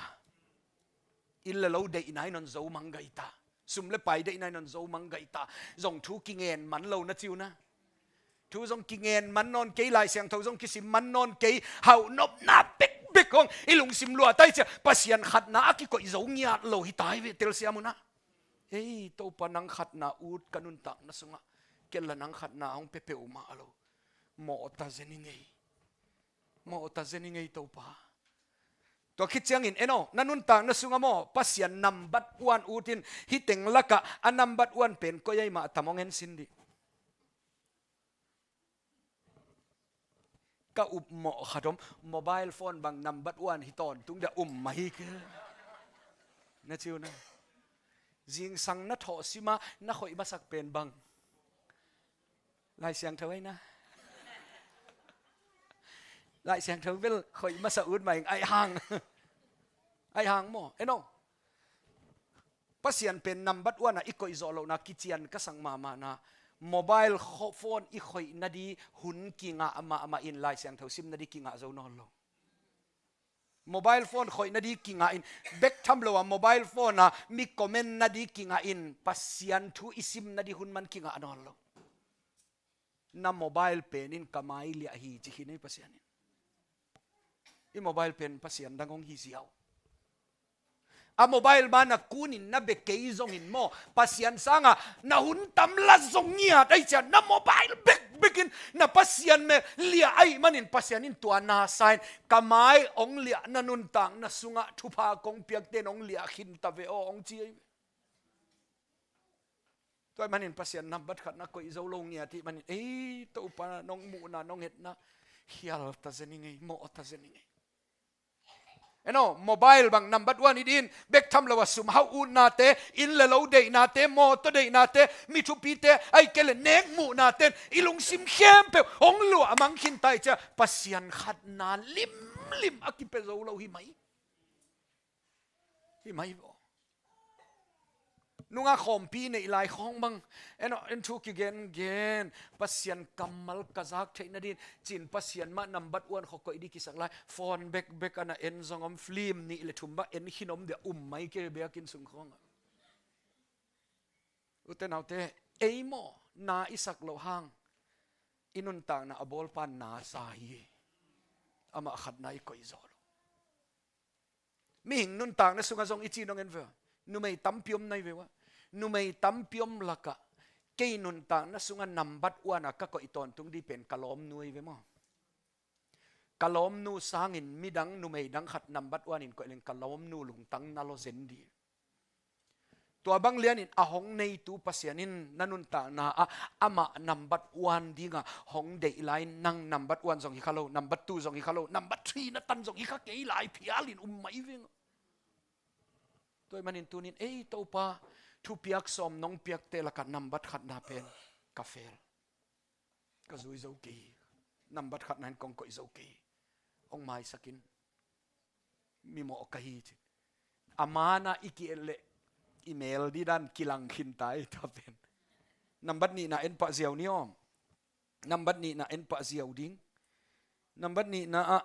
Inn le lo deihna in hong zo mang gai ta. Sum le pai deihna in hong zo mang gai ta. Zong thu kingen man lo na ci uh na. Thu zong kingen man nawn kei, Lai Siangtho zong kisim man nawn kei. Hauh nopna bekbek hong i lungsim lua ta hi ciah Pasian khatna a kikoih zo ngiat lo hi ta hi ve, telsiam uh na. Ei Topa, nang khatna ut ka nuntakna sungah. Ken la nang khatna hong pia peuhmah lo. Mawh ta zen i ngei. Mawh ta zen i ngei Topa. Tua khit ciangin en aw, na nuntakna sungah maw, Pasian nambat one ut in, hih teng lakah a nambat one pen koi ahih mah a tam hong en sin dih. Ka upmawh khat om, mobile phone bang nambat one hi tawntung dia um mah hi kei. Na ci uh na. Zingsang na thawh sim a, na khoih masak pen bang. Lai Siangtho ahi na. Lai Siangtho bel khoih masa ut mah ing, ahi hang. Ahi hang maw, en aw. Pasian pen nambat one a i koih zawh lohna kician ka sak mahmah na. Mobile kho-, phone i khoih nading hun kingah mahmah in Lai Siangtho sim nading kingah zo nawn lo. Mobile phone khoih nading kingah in, bek tham lo a mobile phone a mi comment nading kingah in, Pasian thu i sim nading hun man kingah nawn lo. Na mobile pen in ka mai liah hi ci hi nei Pasian in. I mobile pen Pasian dang hong hi ziau. A mobile ma na kun in na bia kei zongin maw, Pasian sangah na hun tam la zong ngiat ahi ciah na mobile bekbek in na Pasian mel liah ahih manin Pasian in tua na sa in ka mai hong liah na nuntakna sungah thupha kong piakte in hong liah khin ta ve aw hong ci ahi ve. Tua ahih manin Pasian nambat khat na koih zo lo ngiat ahih manin, ei Topa, nong muhna nong hetna khial ta zen i ngei, mawh ta zen i ngei. En aw, mobile bang nambat one hi ding, bek tham lo a sum hauh utnate, inn le lo deihnate, mawtaw deihnate, mi thupite, ahih kei leh nek muhnate in i lungsim khempeuh hong luah mang khin ta hi ciah Pasian khatna limlim a kipia zo lo hi mai. Hi mai vaw. Nungah khawmpi neih lai khawng bang, en aw, en thu kigengen, Pasian kammal ka zak theih nading ci-in Pasian mah nambat one khawng koih ding kisak lai, phone bekbek a na en zong om, film nih le thum bang en khin om dia um mai kei biakinn sung khawngah. Ute naute, ei maw, na i sak loh hang i nuntakna a bawlpa na sa hi. Amah khatna i koih zaw lo. Mihing nuntakna sungah zong i ci nong en ve. Numei tampi om nai ve ua. Numei tampi om lakah kei nuntakna sungah nambat one a ka koih tawntung ding pen ka lawmnu ahi ve maw. Ka lawmnu sangin midang numei dang khat nambat one in koih leng ka lawmnu lungtang na law zen ding. Tua bang lianin a hong neitu Pasian in na nuntakna ah amah nambat one dinga hong deih lai-in nang nambat one zong hi kha lo, nambat two zong hi kha lo, nambat three na tan zong hi kha kei lai phialin um mai veng. Tua ahih manin tunin, ei Topa, thupiak sawm nong piakte lakah nambat khatna pen ka fel. Ka zui zo kei hi. Nambat khatna in kong koih zo kei hi. Hong maisak in. Mimawh ka hi ci. A manah i ki-et leh i mel ding dan kilang khin ta hi ta pen. Nambat nihna en pah ziau ni aw. Nambat nihna en pah ziau ding. Nambat nihna ah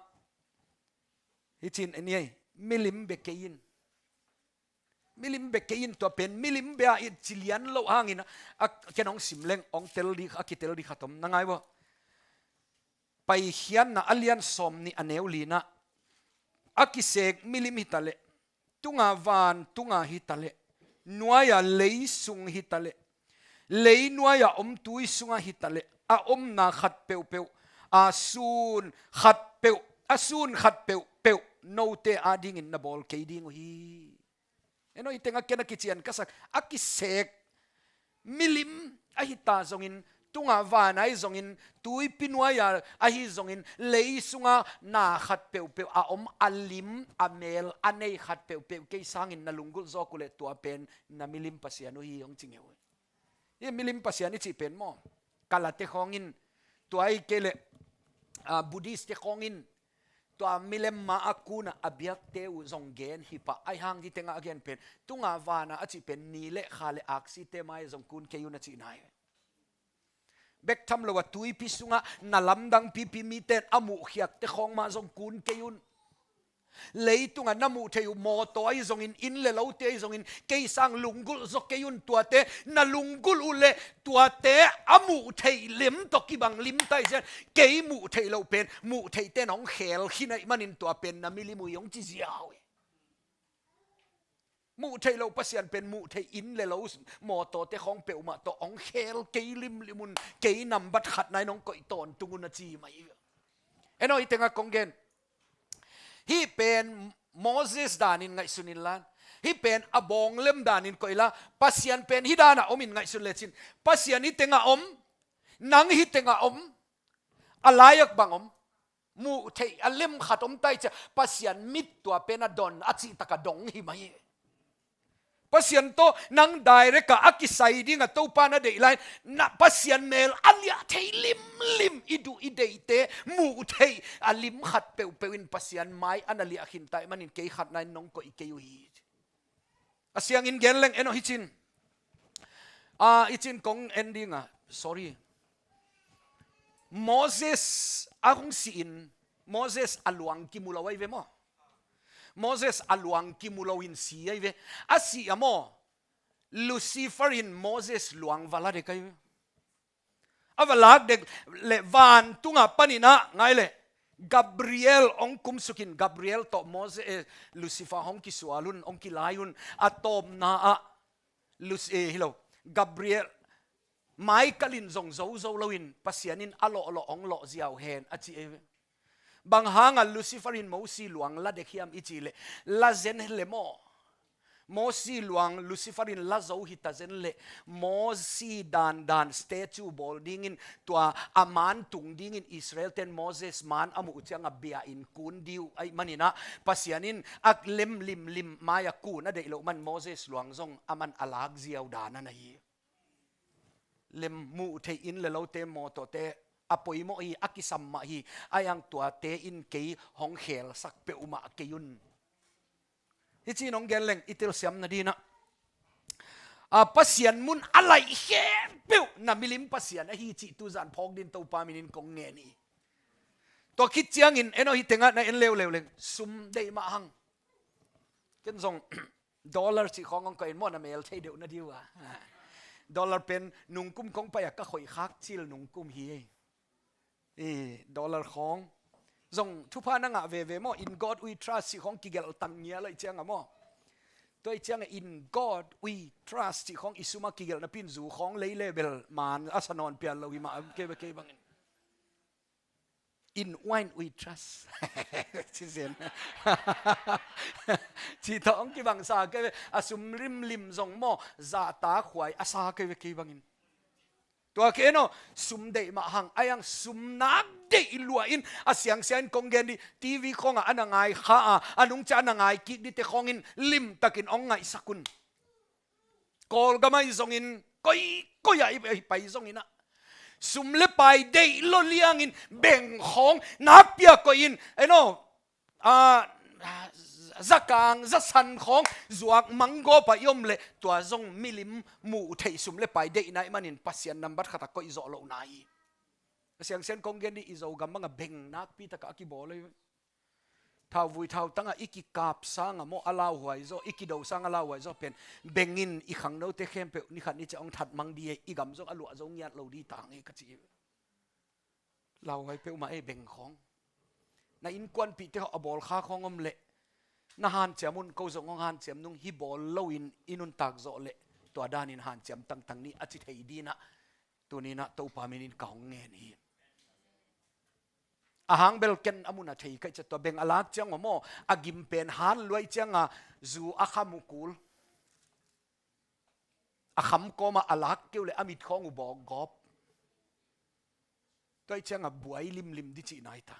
hi ci-in en hi ei. Milim bia kei in. Milim bia kei in tua pen, milim bia i ci lian loh hangin a, a, ken hong sim leng, hong tel ding, a kitel ding khat om, na ngai ua. Paikhiatna a lian sawm nih a neu lina, a kisek milim hi ta leh, tunga van tunga hi ta leh, nuaia lei sung hi ta leh, lei nuaia om tui sunga hi ta leh, a omna khat peuhpeuh, a sun khat peuh, a sun khat peuhpeuh, note adingin na bawl kei ding uh hi. En aw, hih tengah ken a kician ka sak, a kisek milim ahi ta zongin, tunga van ahi zongin, tuipi nuai-a ahi zongin, lei sunga na khat peuhpeuh a om, a lim, a mel, a nei khat peuhpeuh kei sangin na lunggulh zawk uh leh tua pen na milim Pasian uh hi hong ci ngeu. Hih milim Pasian i cih pen maw, Kalate khawngin, tua ahih kei leh, ah, Buddhist te khawngin, Tua milem ma a kunah a biakte uh zong gen hi pah, ahi hang hih tengah a gen pen, tunga vana a cih pen ni le kha le aksite mai zong kun kei un a cihna hi. Bek tham lo a tuipi sungah na lamdang pipi mite in a muhkhiakte khawng mah zong kun kei un. Leitungah na muh theih uh mawtaw ahi zongin, inn le lote ahi zongin, kei sang lunggulh zaw kei un. Tuate na lunggulh uh leh tuate a muh theih lem tawh kibang limta hi ciang, kei muh theih loh pen muh theihte in hong khel khin ahih manin tua pen na milim uh hi hong ci ziau hi. Muh theih loh Pasian pen muh theih inn le lo, mawtawte khawng peuhmah tawh hong khel kei limlim un, kei nambat khatna in hong koih tawntung un a ci mah hi. En aw, hih tengah kong gen, hih pen Moses danin ngaihsun inla, hih pen a bawng lem danin koih inla, Pasian pen hih danah om in ngaihsun lecin, Pasian hih tengah om, nang hih tengah om, a lai-ak bang om, muh theih a lem khat om ta hi ciang, Pasian mit tua pen a don a cihtak a dong hi mah hi. Pasian tawh nang direct a, a kisai ding a Topa na deih lai-in, na Pasian mel a liah thei limlim, i duh i deihte muh theih a lim khat peuhpeuh in Pasian mai a na liah khin ta ahih manin kei khatna in nong koih kei uh hi. A siangin gen leng en aw, hih cin, ah, hih cin kong en ding a, sorry. Moses a hong si-in, Moses a luang kimu lo ahi ve maw? Moses a luang kimu lo in si ahi ve. A sih a maw, Lucifer in Moses luang va la dek ahi ve. A va lak dek leh vantungah panin ah, ngai leh, Gabriel hong kumsukin, Gabriel tawh Moses, eh, Lucifer hong kisual un, hong kilai un. A tawpna ah Luc-, eh, hi lo, Gabriel, Michael in zong zo zo loin Pasian in a lawhlawh hong lawh ziau hen a ci ahi ve. Bang hangah Lucifer in Mosi luang la dek hiam i cih leh, la zen leh maw? Mosi luang Lucifer in la zo hi ta zen leh, Mosi dandan statue bawl dingin, tua a man tung dingin Israel ten Moses man a muh uh ciangah bia in kun ding uh ahih manin ah, Pasian in a lem limlim mai-ah kun a deih loh man Moses luang zong a man a lak ziau dan a na hi. Lem, muh theih inn le lote, mawtawte a poimawh hi, a kisam mah hi, ahi hang tuate in kei hong khelsak peuhmah kei un. Hih cin hong gen leng i telsiam nading ah, a, Pasian mun a laih khempeuh na milim Pasian ahi cih tuzan phawk dingin Topa minin kong ngen hi. Tua khit ciangin en aw, hih tengah na en leuleu leng sum deih mah hang. Ken zong dollar cih khawng hong koih in maw, na mel thei deuh nading uh a. Dollar pen nungkum kong pai-a ka khoih khak cil nungkum hi ei. I dollar khawng zong thupha na ngah veve maw, "In God We Trust" cih khawng kigelh tang ngial ahih ciangah maw. Tua ahih ciangah "In God We Trust" cih khawng i sum a kigelh napi in zu khawng lei le bel man a sa nawn pian lo hi mah kei, kei bangin. "In wine we trust." Ci zen. Ci tawh hong kibangsa kei ve, a sum limlim zong maw, zahtakhuai a sa kei ve kei bangin. Tua kei en aw, sum deih mah hang, ahi hang sum nak deih lua in, a siangsiang in kong gen dih, TV khawngah a na ngai kha a, a nung ciang a na ngai kik dingte khawngin limtakin hong ngaihsak un. Kawlgam ahi zongin, koi, koi ah i, i pai zongin ah, sum le pai deih lo liangin beng khawng nakpi-a koih in, en aw, a, zakang zasan khawng zuak manggawp ah i om leh, tua zong milim muh theih sum le pai deihna ahih manin Pasian nambat khatah koih zawh lohna hi. A siangsiang kong gen dih, i Zogam bangah beng nakpi takah a kibawl ahi. Thauvui thautangah i kikap sangah maw, a lauhuai zaw, i kido sangah lauhuai zaw pen, beng in i khangnote khempeuh ni khat ni ciang hong that mang dih hi, i gam zong a luah zo ngiat lo dih tang hi ka ci hi. Lauhuai peuhmah ei, beng khawng. Na innkuanpihte hawh a bawlkha khawng om leh, na hanciam un, ko zong hong hanciam nung hi, bawl loin i nuntak zawh leh tua danin hanciam tangtang ni a ci thei dingin ah, tuni-in ah Topa minin ka hong ngen hi. A hang bel ken a mun a thei ka hih ciang, tua beng a lak ciang uh maw, a gim pen han luai ciangah zu a kham uh kul. A kham kawmah a lak kei uh leh a mit khawng uh bawk gawp. Tua ahih ciangah buai limlim ding cihna hi ta.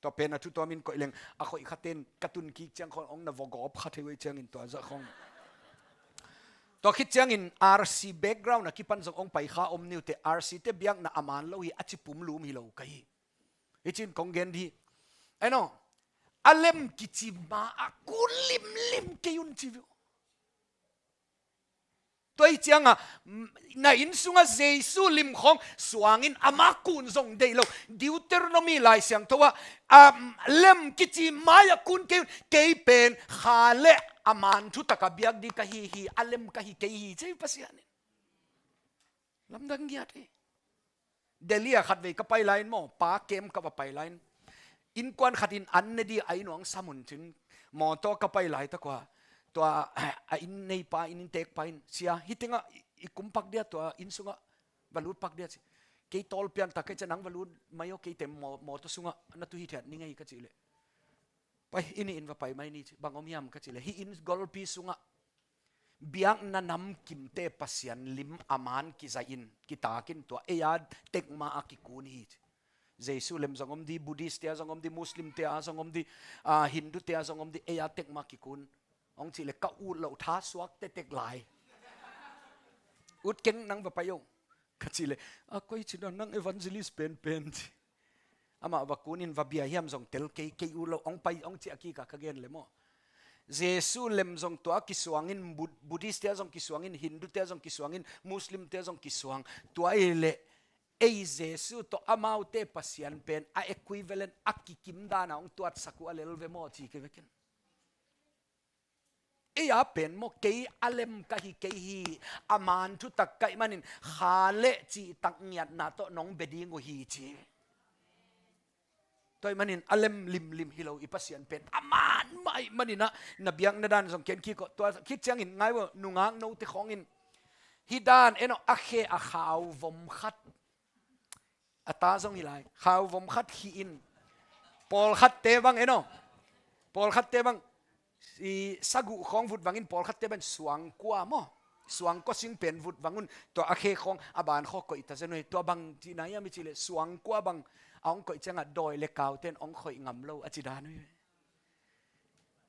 Tua pen a thu tuamin koih leng, a khoih khate'n ka tun kik ciang khawng hong na vawgawp kha thei uh ahih ciangin tua zah khawng. Tua khit ciangin R C background a kipan zong hong pai kha om ni uh teh, R C te biakna a man lo hi, a ci pumlum hi lo ka hi. Hih cin kong gen dih. En aw, a lem kici ma a kun limlim kei un ci ve. Tua hi cianga na inn sunga Jesu lim khawng suangin ama kun zong deih lo. Deuteronomy Lai Siangtho ah, a lem kici mai a kun kei un, kei pen kha le a man thutak a biak ding ka hi hi, a lem ka hi kei hi ci Pasian in. Lamdang giat hi. Delhi ah khatvei ka pai lai-in maw, pa kem ka va pai lai-in, innkuan khatin an ne ding a inn uah hong sam un cin, mawtaw ka pai laitak uah tua a inn neipa, inn inntekpa in, "Sia, hih tengah i, i kum pak dia, tua inn sungah va lut pak dia," ci. "Kei tawl pian ta, kei ciah nang va lut mai aw, kei te maw, mawtaw sungah na tu hithiat ning ei," ka cih leh, "Pai, i nih in va pai mai ni," ci. "Bang om hiam?" ka cih leh, "Hih inn golpi sungah biakna namkimte Pasian lim a man kizahin, kitakin tua ei a tekma a kikun hi," ci. Jesu lem zong om ding, Buddhist te a zong om ding, Muslim te a zong om ding, ah, Hindu te a zong om ding, ei a tekma kikun. Hong cih leh ka ut loh tha suak tektek lai. "Ut keng, nang va pai aw," ka cih leh, "A koi ci dan nang evangelist penpen," ci. Amah va kunin, "Va bia hiam zong tel kei, kei ut loh, hong pai," hong cih a kikah ka gen leh maw. Jesu lem zong tua a kisuangin, Bud-, Buddhist te a zong kisuangin, Hindu te a zong kisuangin, Muslim te a zong kisuang. Tua ei leh ei Jesu tawh amaute Pasian pen a equivalent a kikim dana hong tuatsak uh a lel ve maw ci kei vekin. Ei a pen maw, kei a lem ka hi kei hi, a man thutak ka hih manin kha le cihtak ngiatna tawh nong bia ding uh hi ci. Tua hih manin a lem limlim hi lo i Pasian pen, a man mah ahih manin ah, na biakna dan zong ken kik aw. Tua khit ciangin ngai uh, nungak note khawngin hih dan en aw, a khe a khauvom khat, a ta zong hi lai, khauvom khat khih in, pawlkhatte bang en aw, pawlkhatte bang, i, saguh khawng vut vangin, pawlkhatte bang suangkua maw, suangkua sing pen vut vang un, tua a khe khawng a ban khaw koih ta zen uh hi. Tua bang cihna hiam i cih leh, suangkua bang a hong koih ciangah dawi le kauten hong khoih ngam lo a ci dan uh hi.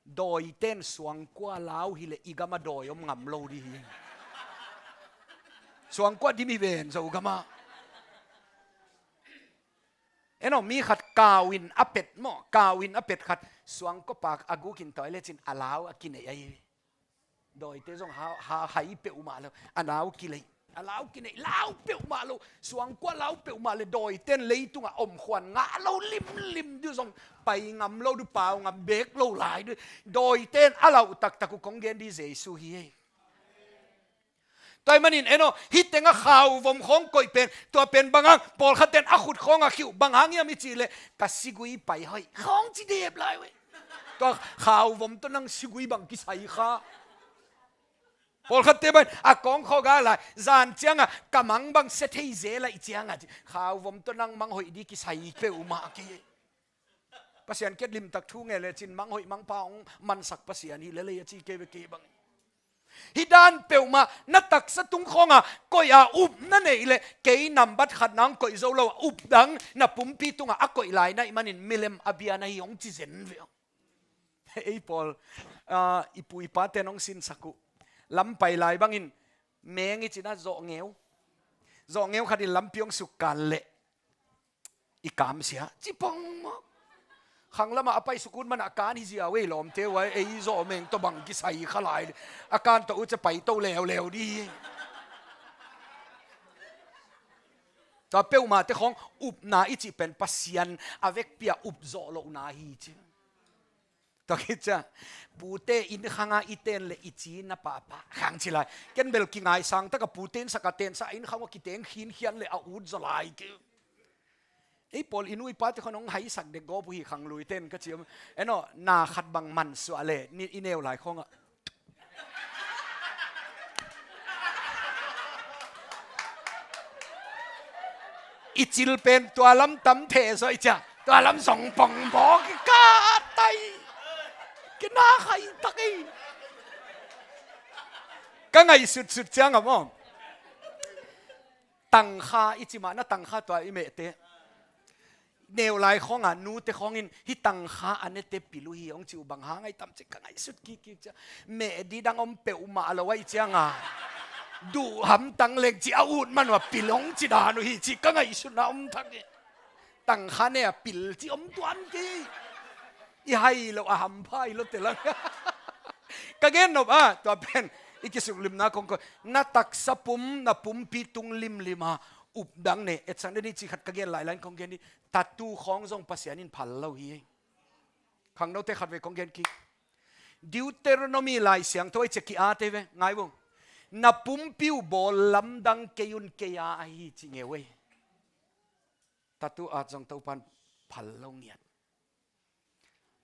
Dawiten suangkua lau hi leh i gamah dawi om ngam lo ding hi. Suangkua dim hi ven, Zogamah. En aw, mi khat kau in a pet maw, kau in a pet khat suangkua pak a gukin tawi lecin a lau a kineih ahi. Dawite zong ha, ha, hai peuhmah lo, a lau kineih, a lau kineih, lau peuhmah lo, suangkua lau peuhmah le, dawiten leitungah omkhuan ngah lo limlim dih uh, zong pai ngam lo dih uh, pau ngam bek lo lai dih uh. Dawiten a lauh taktak uh kong gen dih Jesu hi ei. Tua hih manin en aw, hih tengah khauvom khawng koih pen, tua pen bang hang, pawlkhatten a khut khawngah khih uh, bang hang hiam i cih leh, ka sigui pai hoih khawng ci dep lai uh ei. Tua khauvom tawh nang sigui bang kisai kha. Pawlkhatte bang a kawng khawng gak lai, zan ciangah ka mang bang sia thei zel lai ciangah ci, khauvom tawh nang mang hoih ding kisai peuhmah kei. Pasian kiang limtak thu ngen lecin mang hoih mang pha hong mansak Pasian hi lel ei a ci kei ve kei bang. Hih dan peuhmah na taksa tung khawngah koih a, upna neih leh, kei nambat khat nang koih zo lo a, up dang na pumpi tungah a koih lai na hih manin milem a bia na hi hong ci zen ve. Ei pawl, ah, i pu i paten hong sinsak uh, lam pai lai bangin meng i cih na, zawhngeu, zawhngeu khatin lampi hong sukkan leh i kamsia ci pong maw. Khang lamah a pai sukun manah kan hi zia uh ei, lawmte uh a, ei zawhmeng tawh bang kisai kha lai. A kan tawh uh cia paito leuleu dih hi. Tua peuhmahte khawng upna i cih pen Pasian a vekpi-a up zawh lohna hi ci. Tua khit cia pute inn khanga i ten leh i ci na pahpah khang ci lai. Ken bel kingaisang taka pute inn saka tensa a inn khang uh a kiteng khinkhian leh a ut zaw lai kei. Ei pawl i nu i pate khawng hong haisak dek gawp uh hi khangluite in ka ci om. En aw, na khat bang mansuah leh ni i neu lai khawngah i cil pen tua lam tam theh zaw i cia, tua lam zong pong bawk i ka tai. Kina khai tak ei. Ka ngaihsutsut ciang a maw, tangkha i ci mah na, tangkha tua i mehte neu lai khawngah nute khawngin hih tangkha a nete pil uh hi hong ci uh bang hang ai tam ci ka ngaihsut kikkik cia. Meh didang om peuhmah lo ahih cianga duh hamtang leng ci a ut man uh a pil hong ci dan uh hi ci ka ngaihsutna om thak hi. Tangkha ne a pil ci om tuan kei. I hai lo a hampha i lo te lang. Ka gen nop a, tua pen i kisuklimna kong ko. Na taksa pum, na pumpi tung limlim a updang ne. Etsak ne ni ci khat ka gen lai lai kong gen ni. Tattoo khawng zong Pasian in phal lo hi. Khangnote khat ve kong gen ki. Deuteronomy Lai Siangtho ai cia ki-ate ve, ngai vo. Na pumpi uh bawl lamdang kei un, kei a ahi ci ngeu ei. Tattoo at zong Topan phal lo ngiat.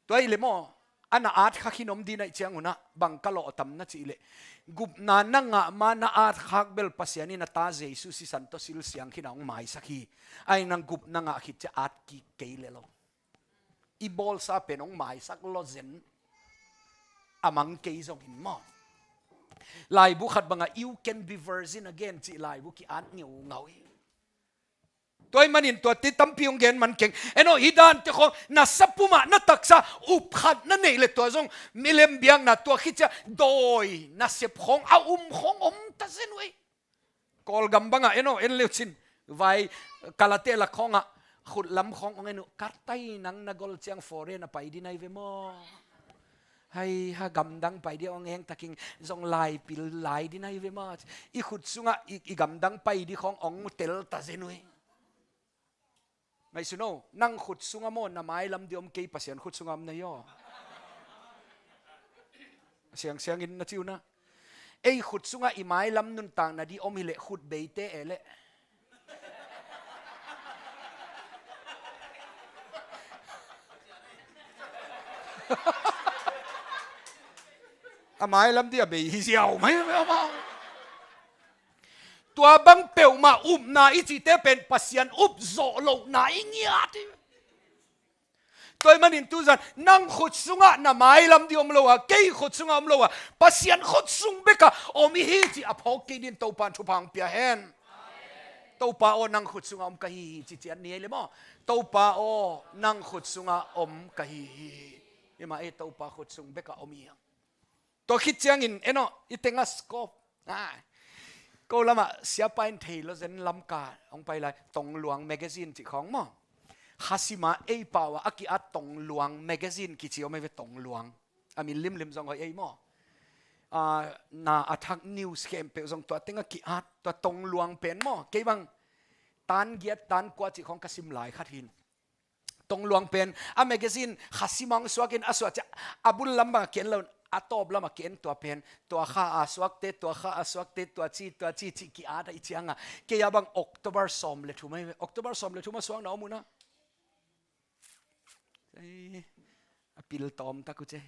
Tua i le maw, a na at khak hi nom dina i ciang una, bang ka lawh tam na cih le. Gupna na ngah ma na at khak bel Pasian in a ta Jesu sisan tawh silsiang khin a hong maisak hi. Ai nang gupna ngah khit cia at kik kei le lo. I bawlsa pen hong maisak lo zen. A mang kei zongin maw. Laibu khat banga, "You can be virgin again," cih laibu ki-at ngeungau hi. Tua i manin tuate tampi hong gen man keng. Eno, hi dante khawng, na sapuma, na taksa, up khat na neih le tua zong, milem biakna tua khit cia, dawi, na sep khawng, a um khawng om ta zen uh ei. Kawlgam banga, eno, en leu cin. Vai, kalate lak khawnga, khut lam khawng ong en uh, katai nang na gol ciang foreign a pai di nai ve maw. Hai, ha gamdang pai di ong eng taking, zong lai pil lai di nai ve maw. I khut sunga, i, i gamdang pai di khawng ong tel ta zen uh ei. Ngaihsun o, nang khut sunga maw, na mailam di om kei Pasian khut sunga om na hi aw. Siangsiangin na ci uh na. Ei khut sunga i mailam nuntakna di om hileh khut beite e leh. A mailam di a bei hi ziau mai. Tua bang peuhmah upna i cihte pen Pasian up zawh lohna i ngiat hi. Tua i manin tuzan nang khut sungah na mailam di om lo a, kei khut sungah om lo a, Pasian khut sung bekah om i hi cih a phawk kei din Topa in thupha hong pia hen. Topa aw, nang khut sungah om ka hi hi ci ciat ni ei le maw? Topa aw, nang khut sungah om ka hi hi. Himah ei Topa khut sung bekah om i hi hang. Tua khit ciangin, eno, i tenga scope. Ah. Ko lamah siapa in thei lo zen Lamka hong pai lai, Tongluang magazine cih khawng maw. Khasima ei pau a a ki-at Tongluang magazine kici om ei ve, Tongluang. A min limlim zong hoih ei maw. Ah, na a thak news khempeuh zong tua tenga ki-at, tua Tongluang pen maw. Kei bang tan giat tan kua cih khawng ka sim lai khat hin. Tongluang pen a magazine khasimang suakin a suah ciah a bul lam bang a ken lo, a tawp lam a ken tua pen, tua kha a suakte, tua kha a suakte, tua ci, tua ci, ci ki-at a i cianga. Kei a bang October sawm le thum a hi ve. October sawm le thum a suak na om uh na. Ei, a pil tawm tak uh ce.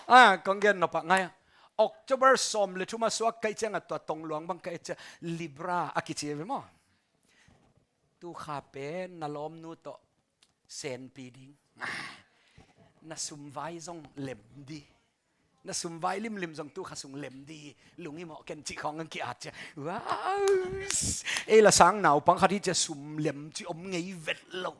Ah, kong gen nopah ngai a. October sawm le thum a suak ka i cianga tua Tongluang bang ka i ciah Libra a kici a ve maw. Tu kha pen na lawmnu tawh senpi ding. Na sumvai zong lem di. Na sumvai limlim zong tu kha sung lem di. Lunghimawh ken cih khawng an ki-at cia. Wow! Ei la sang naupang khat hi cia sum lem ci om ngei vet lo.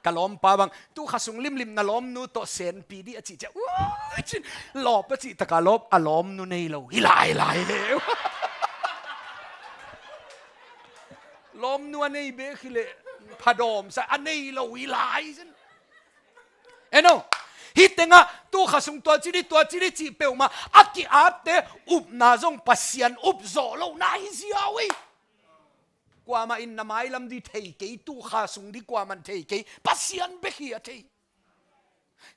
Ka lawmpa bang, tu kha sung limlim na lawmnu tawh senpi di a cih ciah. Ua, cin, lawp a cih taka lawp, a lawmnu nei lo hi lai lai le. Lawmnu a nei bek hi leh, phadawm sa, a nei lo hi lai cin. Eno, hi tengah, tu kha sung tua ci di, tua ci di cih peuhmah, a ki-atte, upna zong Pasian up zawh lohna hi ziau hi. Kuamah in na mailam di thei kei, tu kha sung di kuamah in thei kei, Pasian bek hi a thei.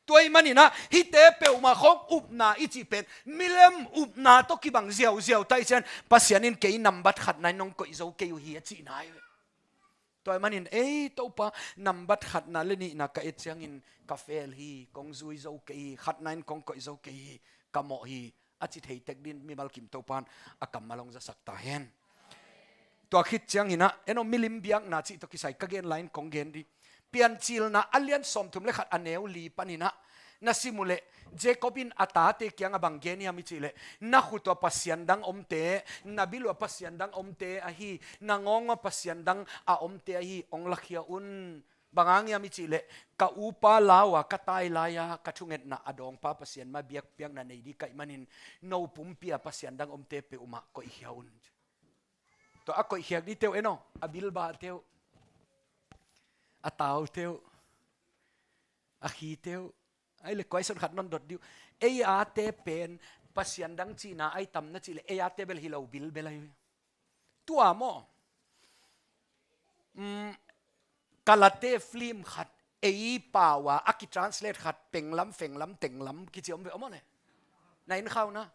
Tua i maninah, hihte peuhmah khawng upna i cih pen, milem upna tawh kibang ziauziau ta i cian, Pasian in kei nambat khatna in nong koih zo kei uh hi a cihna hi. Tua i manin, ei Topa, nambat khatna le nihna ka et ciangin ka fel hi, kong zui zo kei hi, khatna in kong koih zo kei hi, ka mawh hi, a ci thei tek din mimal kim Topan a kammal hong zasak ta hen. Tua khit cianginah, eno milim biakna cih tawh kisai ka gen lai-in kong gen di. Piancilna a lian sawmthum le khat a neu li paninah, na sim uh leh, Jacob in a tate kiangah bang gen hiam i cih leh, na khut uh a pasian dang omte, na bil uh a pasian dang omte ahi, na ngawng uh a pasian dang a omte ahi, hong lakhia un. Bang hang hiam i cih leh, ka upa lau a ka tai lai-a ka thungetna a dawngpa Pasian mah biakpiakna nei di ka hih manin, no pumpi a pasian dang omte peuhmah koihkhia un. Tua a koihkhiak dite uh eno, a bilbate uh. A taute uh, a khite uh. Ai le question khat non dot dih uh. Ei ate pen Pasian dang cihna ai tam na cih le ei ate bel hi lo bilbel ai. Tua maw? Mm, Kalate film khat, ei pau a, a kitranslate khat, penglam, fenglam, tenglam, kici om ve om maw ne? Na en khau na?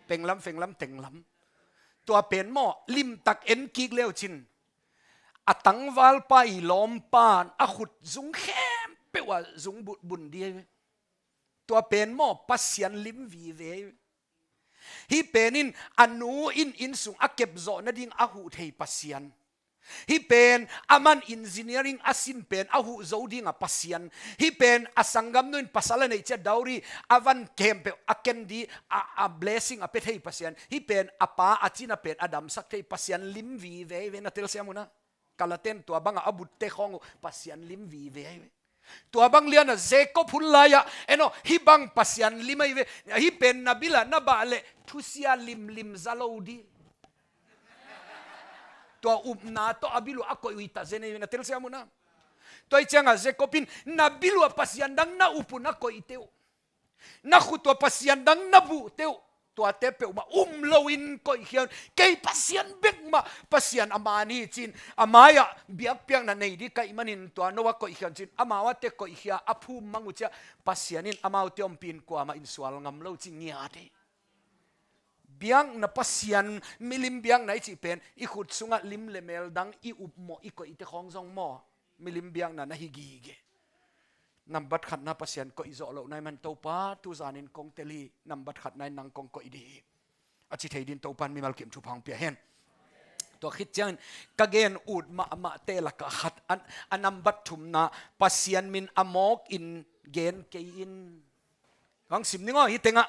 Penglam, fenglam, tenglam. Tua pen maw, limtak en kik leu cin. A tangvalpa i lawmpan a khut zung khempeuh a zung bu-, bun dih ai ve. Tua pen maw, Pasian lim vive ai ve. Hih pen in a nu in inn sung a kep zawh nading a huh thei Pasian. Hih pen aman engineering a sin pen a huh zo ding a Pasian. Hih pen a sanggamnu in pasal a neih ciat dowry a van khempeuh a ken dih a, a blessing a pia thei Pasian. Hih pen a pa a cina pen a damsak thei Pasian lim vive ai ve, na telsiam uh na. Kalaten tua bangah a butte khawng uh Pasian lim vive ai ve. Tua bang lianah Jacob hun lai-ah, en aw, hih bang Pasian lim ai ve. Hih pen na bil ah na bah leh thusia limlim za lo dih. Tua upna tawh a bil uh a koih uh hi ta zen ai ve, na telsiam uh na. Tua hi ciangah Jacob in na bil uh ah Pasian dang na up un a koihte uh, na khut uh ah Pasian dang na buhte uh, tuate peuhmah um loin koihkhia un. Kei Pasian bek mah Pasian a man hi ci-in a mai-ah biakpiakna nei dih ka hih manin tua no ah koihkhia un ci-in amau a te koihkhia a phum mang uh ciah Pasian in amaute ompih in kuamah in sual ngam lo ci ngiat hi. Biakna Pasian, milim biakna i cih pen i khut sungah lim le mel dang i upmawh i koihte khawng zong maw, milim biakna na hi gige. Nambat khatna Pasian koih zawh lohna i man Topa, tuzanin kong tel hi, nambat khatna in nang kong koih dih hi, a ci thei din Topan mimal kim thupha hong pia hen. Tua khit ciangin ka gen ut mahmahte lakah khat, a, a nambat thumna, Pasian min a mawkin gen kei in. Hong sim ning aw, hih tengah,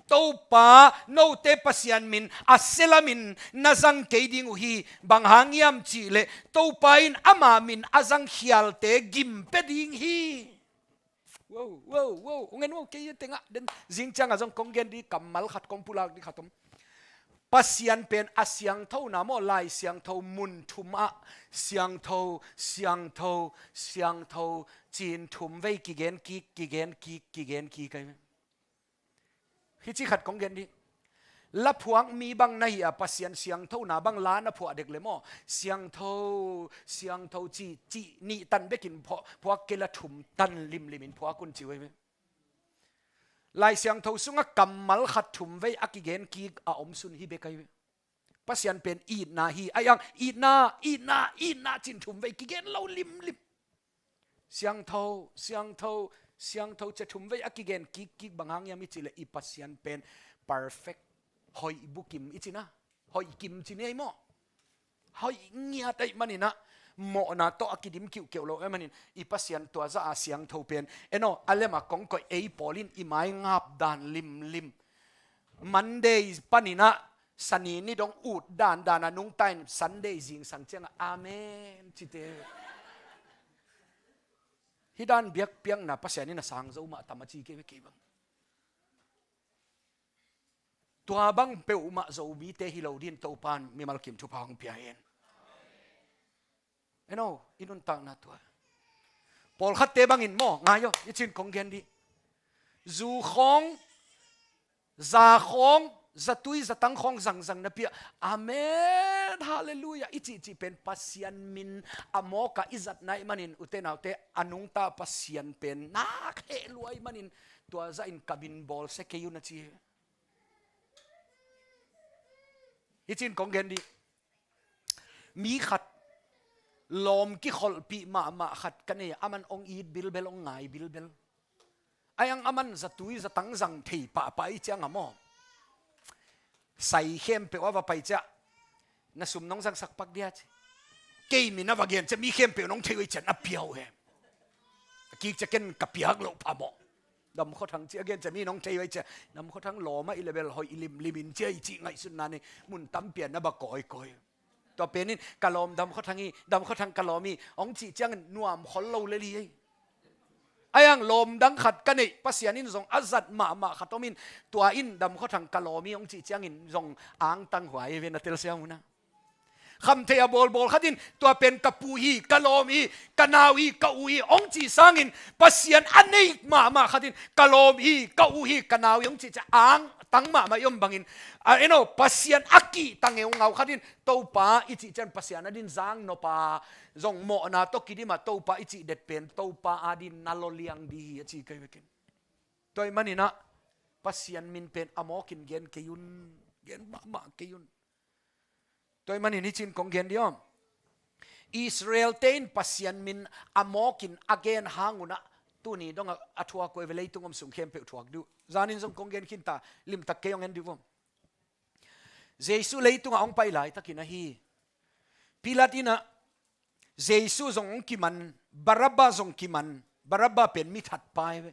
Topa note Pasian min a sia lamin na zang kei ding uh hi. Bang hang hiam cihleh Topa in ama min a zang khialte gim pia ding hi. Wow, wow, wow. Hong en uh aw, kei hih tengah den, zing ciangah zong kong gen dih kammal khat, kong pulak dih khat om. Pasian pen a siangthona maw, Lai Siangtho mun thum ah siangtho, siangtho, siangtho ci-in thum vei kigen kik, kigen kik, kigen kik ai. Hih ci khat kong gen dih. La phuak mi bang na hi a, Pasian siangthona bang la na phuah dek le maw, siangtho, siangtho ci, ci nih tan bekin phuak, phuak kei la thum tan limlimin phuak un ci uh ai ve. Lai Siangtho sungah kammal khat thum vei a kigen kik a om sun hi bek ai ve. Pasian pen itna hi, a iang itna, itna, itna ci-in thum vei kigen lo limlim. Siangtho, siangtho, siangtho ci-a thum vei a kigen kikkik, bang hang hiam i cih leh i Pasian pen perfect, hoih bukim i cihna, hoih kim ci ni ei maw. Hoih ngiat ahih manin ah, mawhna tawh a kidim kiuhkeuh lo ahih manin, i Pasian tua zah a siangtho pen, en aw, a lem a kong koih ei pawl in i mai ngap dan limlim. Monday panin ah, Sani ni dong ut dandan a nungta in Sunday zingsang ciangah amen cite. Hih dan biakpiakna Pasian in a sang zo mah tam a ci kei ve kei bang. Tua bang peuhmah Zomite hi lo din Topan mimal kim thupha hong pia hen. En aw, i nuntakna tua. Pawlkhatte bangin maw, ngai aw, i cih kong gen dih. Zu khawng, za khawng, zatui zatang khawng zangzang napi ah, amen, halleluiah, i cihcih pen Pasian min a mawk a i zatna ahih manin, ute naute, a nungta Pasian pen nak heh lua ahih manin, tua zahin ka min bawlsia kei un a ci hi. Hi cih kong gen dih. Mi khat lawm kikholhpih mahmah khat ka nei a, aman hong it bilbel, hong ngai bilbel. A iang aman zatui zatang zang thei pahpah ahih ciangah maw, sai khempeuh a va pai ciah, na sum nong zangsak pak dia ci. Kei min a va gen ciah mi khempeuh nong thei uh ahih ciah na pia uh hi. A kik ciah ken ka piak loh phamawh. Damkhaw Thang ci a gen ciah mi nong thei uh ahih ciah, Damkhaw Thang lawm ah i le bel hoih limlim in ci a i cih ngaihsutna nei, mun tampi ah na ba kawikawi. Tua pen in ka lawm Damkhaw Thang hi, Damkhaw Thang ka lawm hi hong cih ciangin nuam khol lo lel hi ei. A iang lawm dang khat ka neih, Pasian in zong a zat mahmah khat om in, tua in Damkhaw Thang ka lawm hi hong cih ciangin zong angtang huai hi ve, na telsiam uh na. Khamtheih a bawlbawl khat in tua pen ka pu hi, ka lawm hi, ka nau hi, ka u hi hong cih sangin Pasian a nei mahmah khat in ka lawm hi, ka u hi, ka nau hi hong cih ciang angtang mahmah i om bangin, a, eno, Pasian a kihta ngeungau khat in Topa i cih ciang Pasian a din zang nop a, zong mawhna tawh kidim a Topa i cih det pen Topa a din na lawliang di hi a ci kei vekin. Tua ahih manin ah Pasian min pen a mawkin gen kei un, gen mahmah kei un. Tua ahih manin hih cin kong gen dih om. Israel-te in Pasian min a mawkin a gen hang un ah tuni dong a, a thuak uh hi ve, leitung om sung khempeuh thuak dih uh. Zanin zong kong gen khin ta, limtak kei hong en dih uh om. Jesu leitung ah hong pai laitakin ahi, Pilat in ah Jesu zong hong kiman, Barabba zong kiman, Barabba pen mi thatpa hi ve.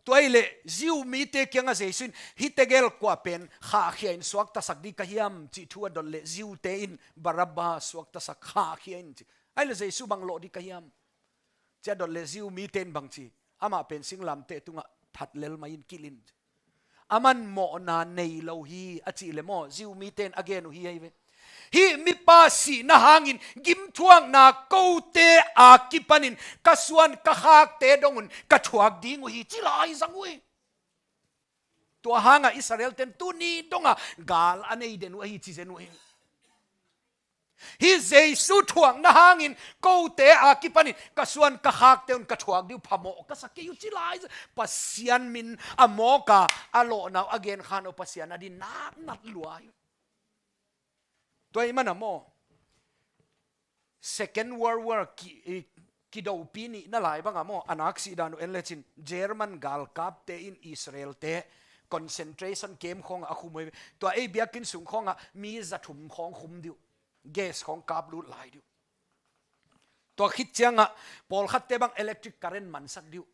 Tua ahih leh Jew mite kiangah Jesu in, "Hihte gel kua pen khahkhia in suaktasak dih ka hiam?" cih thu a dot leh Jew-te in, "Barabba suaktasak, khahkhia in," ci. Ahih leh Jesu bang lawh dih ka hiam? Ci a dot leh Jew mite in bang ci? "Amah pen singlamteh tungah that lel mai in, kilh in," ci. Aman mawhna nei lo hi a cih leh maw, Jew mite in a gen uh hi ahi ve. Hih mipa sihna hangin gimthuakna kote a kipanin ka suan ka khakte dong un ka thuak ding uh hi, ci lai zang uh hi. Tua hangah Israel-te in tuni dongah gal a nei den uh ahi ci zen uh hi. Hih Jesu thuakna hangin kote a kipanin ka suan ka khakte un ka thuak ding uh, phamawh ka sa kei uh, ci lai. Pasian min a mawk a, a lawhna uh a gen khan uh Pasian a din nak nat lua hi. Tua ahih manin ah maw, Second World War ki, i, kidopi nihna lai bangah maw, a naksih dan uh en lecin German galkapte in Israel-te concentration camp khawngah a khum uh hi ve. Tua ei biakinn sung khawngah mi za thum khawng khum dih uh. Gas khawng kap lut lai dih uh. Tua khit ciangah pawlkhatte bang electric current mansak dih uh.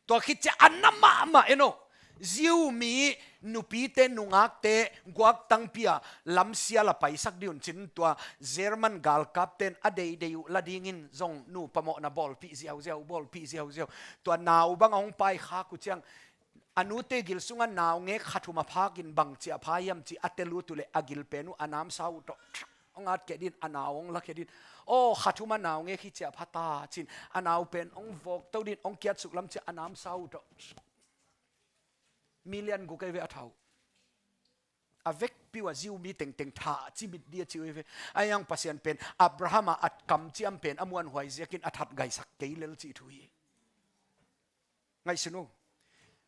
Tua khit ciang a na mahmah en aw, Jew mi nupite nungakte guaktangpi a lamsial a paisak dih un cin, tua German galkapte in a deidei uh la dingin zong nupa mawhna bawlpih ziauziau, bawlpih ziauziau. Tua nau bang a hong paikhak uh ciang a nute gil sungah naungek kha thum a phakin bang ci a pha hiam ci a tel uh leh a gil pen uh a namsau uh tawh hong at kei dih in, a nau hong la kei dih in. Aw, kha thum a naungek hi ci a pha ta ci-in a nau pen hong vawk to dih in, hong kiat suk lam ci a namsau uh tawh. Million guk ahi ve a tha uh. A vekpi uh a Jew mi tengteng thah cimit dih a ci uh hi ve. Ahi hang Pasian pen Abraham a a kamciam pen a muanhuai ziakin a that gaisak kei lel cih thu hi. Ngaihsun uh.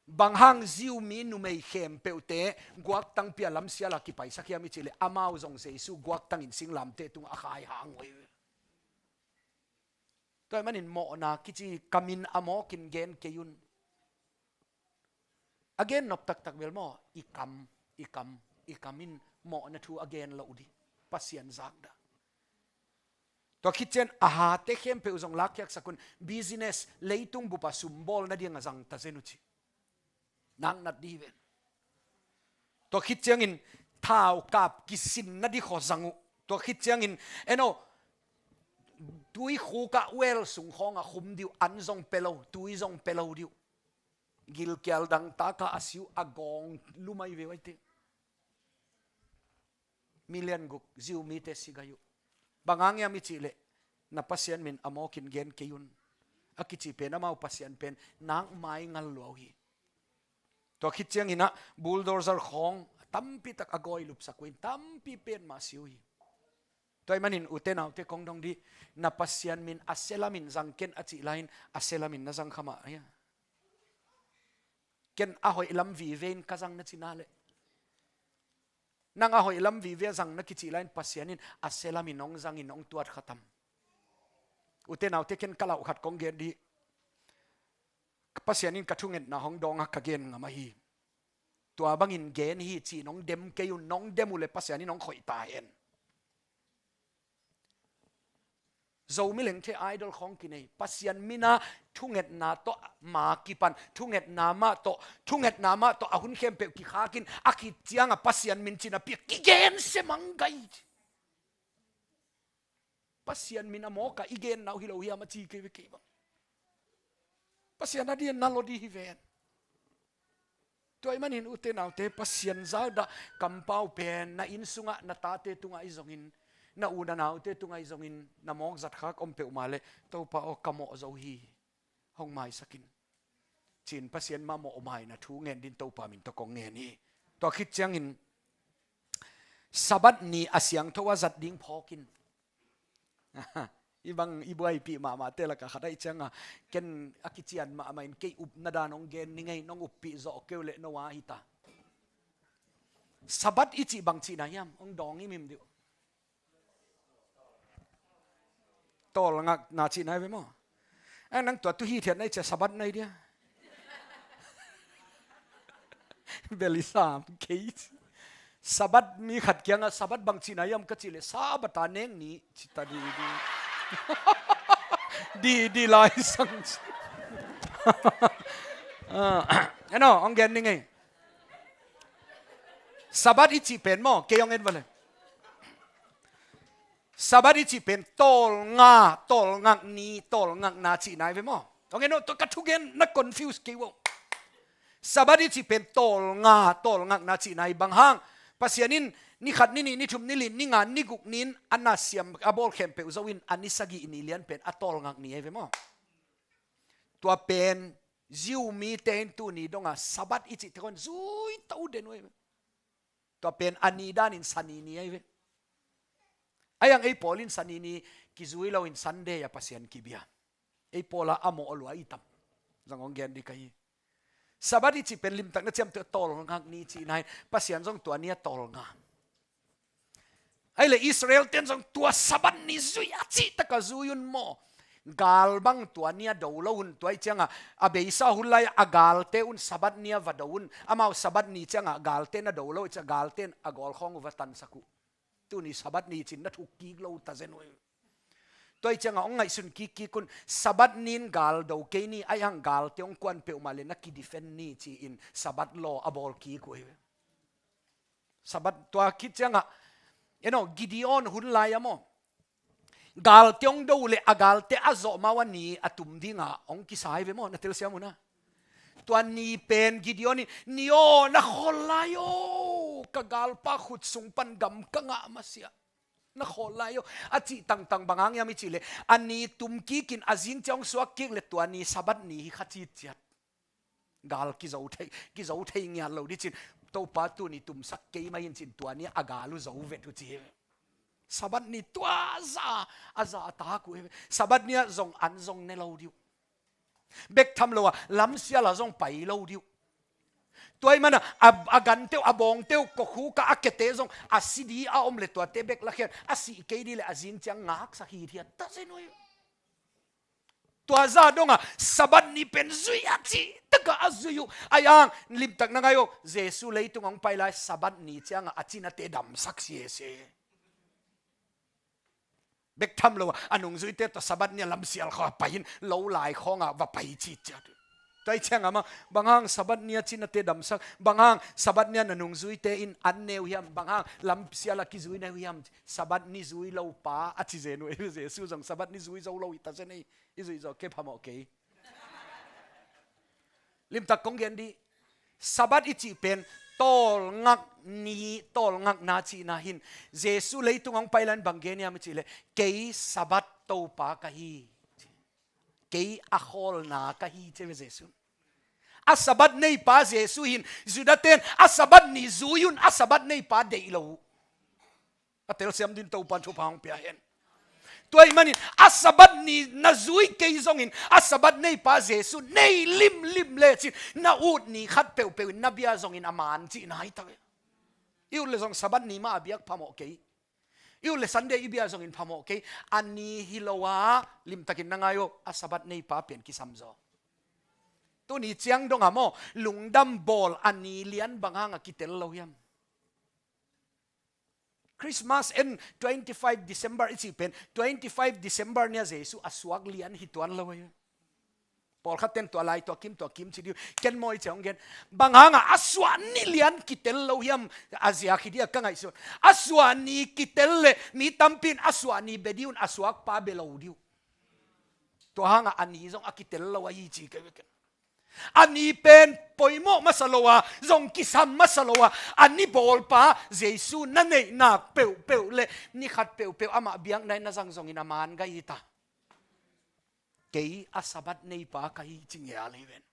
Bang hang Jew mi numei khempeuhte guaktangpi a lamsial a kipaisak hiam i cih leh amau zong Jesu guaktangin singlamteh tungah a khai hang uh hi. Tua ahih manin mawhna kici ka min a mawkin gen kei un. A gen nop taktak bel maw, i kam, i kam, i kam in mawhna thu a gen loh dih. Pasian zakdah. Tua khit ciang a hate khempeuh zong lakkhiatsak un, business, leitung bup a sum bawl nading a zang ta zen uh ci. Nak nat dih hi ven. Tua khit ciangin thaukap kisin nading khawng zang uh. Tua khit ciangin, en aw, tuikhuk ah well sung khawngah khum dih uh, an zong pia lo, tui zong pia lo dih uh. Gilkial dangtak a a si uh, a gawng lum ahi ve uh ahi teh. Million guk Jew mite si gai uh. Bang hang hiam i cih leh na Pasian min a mawkin gen kei un. A kici pen amau Pasian pen nak mai ngal lua uh hi. Tua khit ciangin ah bulldozer khawng tampi tak a gawi lupsak uh in tampi pen mah si uh hi. Tua ahih manin ute naute kong dong dih, na Pasian min a sia lamin zang ken a cih lai-in a sia lamin na zang kha mah hia? Ken a hoih lam vive in ka zang na ci na leh, nang a hoih lam vive a zang na kicih lai-in Pasian in a sia lamin hong zangin hong tuat kha tam? Ute naute, ken ka lauh khat kong gen dih. Pasian in ka thungetna hong dawng a ka gen ngam ahi. Tua bangin gen hi ci-in hong dem kei un, nong dem uh leh Pasian in hong khoih ta hen. Zomi lengthe idol khawng kinei, Pasian min a thungetna tawh ma kipan, thungetna mah tawh, thungetna mah tawh a hun khempeuh kikhak in, a khit ciangah Pasian min ci-in a piak kigen semang gai. Pasian min a mawk a i genna uh hi lo hiam a ci kei ve kei bang. Pasian a din na lawh dih hi ven. Tua ahih manin ute naute, Pasian zakdah kampau pen na inn sungah na tate tungah ahi zongin, na u na naute tungah zongin na mawk zat khak om peuhmah leh, Topa aw, ka mawh zo hi, hong maisak in, ci-in Pasian mah mawhmaina thu ngen dingin Topa min tawh kong ngen hi. Tua khit ciangin Sabbath ni a siangtho a zat ding phawk in. I bang i buaipih mahmahte lakah khat ahih ciangah, ken a kician mahmah in kei upna dan hong gen ning ei, nong uppih zawh kei uh leh no a hi ta. Sabbath i cih bang cihna hiam? Hong dawng himhim dih uh. Tawlngakna cihna hi ve maw? A, nang tua tu hithiatna i cih a Sabbath na hi dia? Bel i sam kei. Sabbath mi khat kiangah Sabbath bang cihna hiam ka cih leh, Sabbath a nek ni ci ta didi. Didi lai sang ci. Ah, eno, hong gen ning ei. Sabbath i cih pen maw, kei hong en va le. Sabbath i cih pen tawlnga, tawlngak ni, tawlngakna cihna hi ve maw? Hong en aw, tua ka thugen na confuse kei uh. Sabbath i cih pen tawlnga, tawlngakna cihna hi. Bang hang? Pasian in ni khat, ni nih, ni thum, ni li, ni nga, ni guk ni-in a na siam, a bawl khempeuh zo in a ni sagih ni lian pen a tawlngak ni ahi ve maw? Tua pen Jew mite in tuni dongah Sabbath i cih teh khawn zui to den uh ahi ve. Tua pen a ni danin Sani ni ahi ve. Ahi hang ei pawl in Sani ni kizui loin Sunday ah Pasian kibia. Ei pawl ah a mawh lua i tam. Zong hong gen dih ka hi. Sabbath i cih pen limtak na ciamteh tawlngak ni cihna hi. Pasian zong tua ni a tawlnga. Ahih leh Israel-te in zong tua Sabbath ni zui a cih takah zui un maw? Gal bang tua ni a do lo un, tua ahih ciangah a beisa hun lai-ah a galte un Sabbath ni a va do un. Amau Sabbath ni ciangah galte na do lo ahih ciangah galte in a gawl khawng uh va tansak uh. Tuni Sabbath ni ci-in na thuk kik lo ta zen uh. Tua ahih ciangah hong ngaihsun kikkik un, Sabbath ni-in gal do kei ni, ahi hang galte hong kuan peuhmah leh na kidefend ni ci-in Sabbath law a bawl kik uh hi. Sabbath tua khit ciangah, eno, Gideon hun lai-ah maw? Galte hong do uh leh a galte a zawh ma uh a ni a tum dingah hong kisa hi ve maw? Na telsiam uh na. Tua ni pen Gideon in, ni aw, na khawl lai aw, ka galpa khut sung pan gam ka ngah masiah. Na khawl lai aw, a cih tangtang bang hang hiam i cih leh, a ni tum kikin a zing ciang hong suak kik leh tua ni Sabbath ni hi kha ci ciat. Gal kizo thei, kizo thei ngiat lo dih ci-in, Topa tuni tumsak kei mah in ci-in tua ni a gal uh zo vet uh ci hi. Sabbath ni tua za, a za tak uh hi. Sabbath ni ah zong an zong ne lo dih uh. Bek tham lo a, lamsial ah zong pai lo dih uh. Tua ahih manin a, a gante uh, a bawngte uh, kokhuk ah a kete zong a si ding a om leh tuate bek lakhia in a sih kei ding leh a zing ciang ngaksak hithiat ta zen uh hi. Tua zah dongah Sabbath ni pen zui a cih takah a zui uh. Ahi hang limtak na ngai uh, Jesu leitung hong pai lai Sabbath ni ciangah a cinate damsak sese. Bek tham lo a, a nungzuite tawh Sabbath ni a lamsial khawng ah pai in, lo lai khawng ah va pai cih ciat. Tua ahih ciangah mah, bang hang Sabbath ni a cinate damsak, bang hang Sabbath ni a na nungzuite in an ne uh hiam, bang hang lamsial ah kizui ne uh hiam, Sabbath ni zui lo pa a ci zen uh. Jesu zong Sabbath ni zui zo lo hi ta zen ei. I zuih zawh kei phamawh kei. Limtak kong gen dih. Sabbath i cih pen tawlngak ni, tawlngakna cihna hi in. Jesu leitung hong pai lai-in bang gen hiam i cih leh, kei Sabbath Topa ka hi. Kei a khawlna ka hi ci ve Jesu. A Sabbath neipa Jesu hi in, Judate in a Sabbath ni zui un, a Sabbath neipa deih lo uh. A telsiam dingin Topa'n thupha hong pia hen. Tua ahih manin a Sabbath ni na zui kei zongin a Sabbath neipa Jesu nei limlim lecin na ut ni khat peuhpeuh in na bia zongin a man cihna hi ta ve. I ut leh zong Sabbath ni mah a biak phamawh kei. I ut leh Sunday i bia zongin phamawh kei. A ni hi lo a, limtakin na ngai uh, a Sabbath neipa pen kisam zaw. Tuni ciang dong a maw, lungdam bawl a ni lian bang hang a kitel lo hiam? Christmas en twenty-five December i cih pen, twenty-five December ni a Jesu a suak lian hi tuan lo hi. Pawlkhat ten tua lai, tua kim, tua kim ci dih uh. Ken maw i ci hong gen. Bang hang a a suah ni lian kitel lo hiam, a ziak hi dih a ka ngaihsun. A suah ni kitel leh mi tampi in a suah ni bia dih un, a suakpa bia lo dih uh. Tua hang a a ni zong a kitel lo ahi ci kei ve ken. A ni pen poimawh masa lo a, zong kisam masa lo a, a ni bawlpa Jesu na neihnak peuhpeuh le ni khat peuhpeuh amah biakna in na zang zongin a man gai hi ta. Kei a Sabbath neipa ka hi ci ngial hi ven.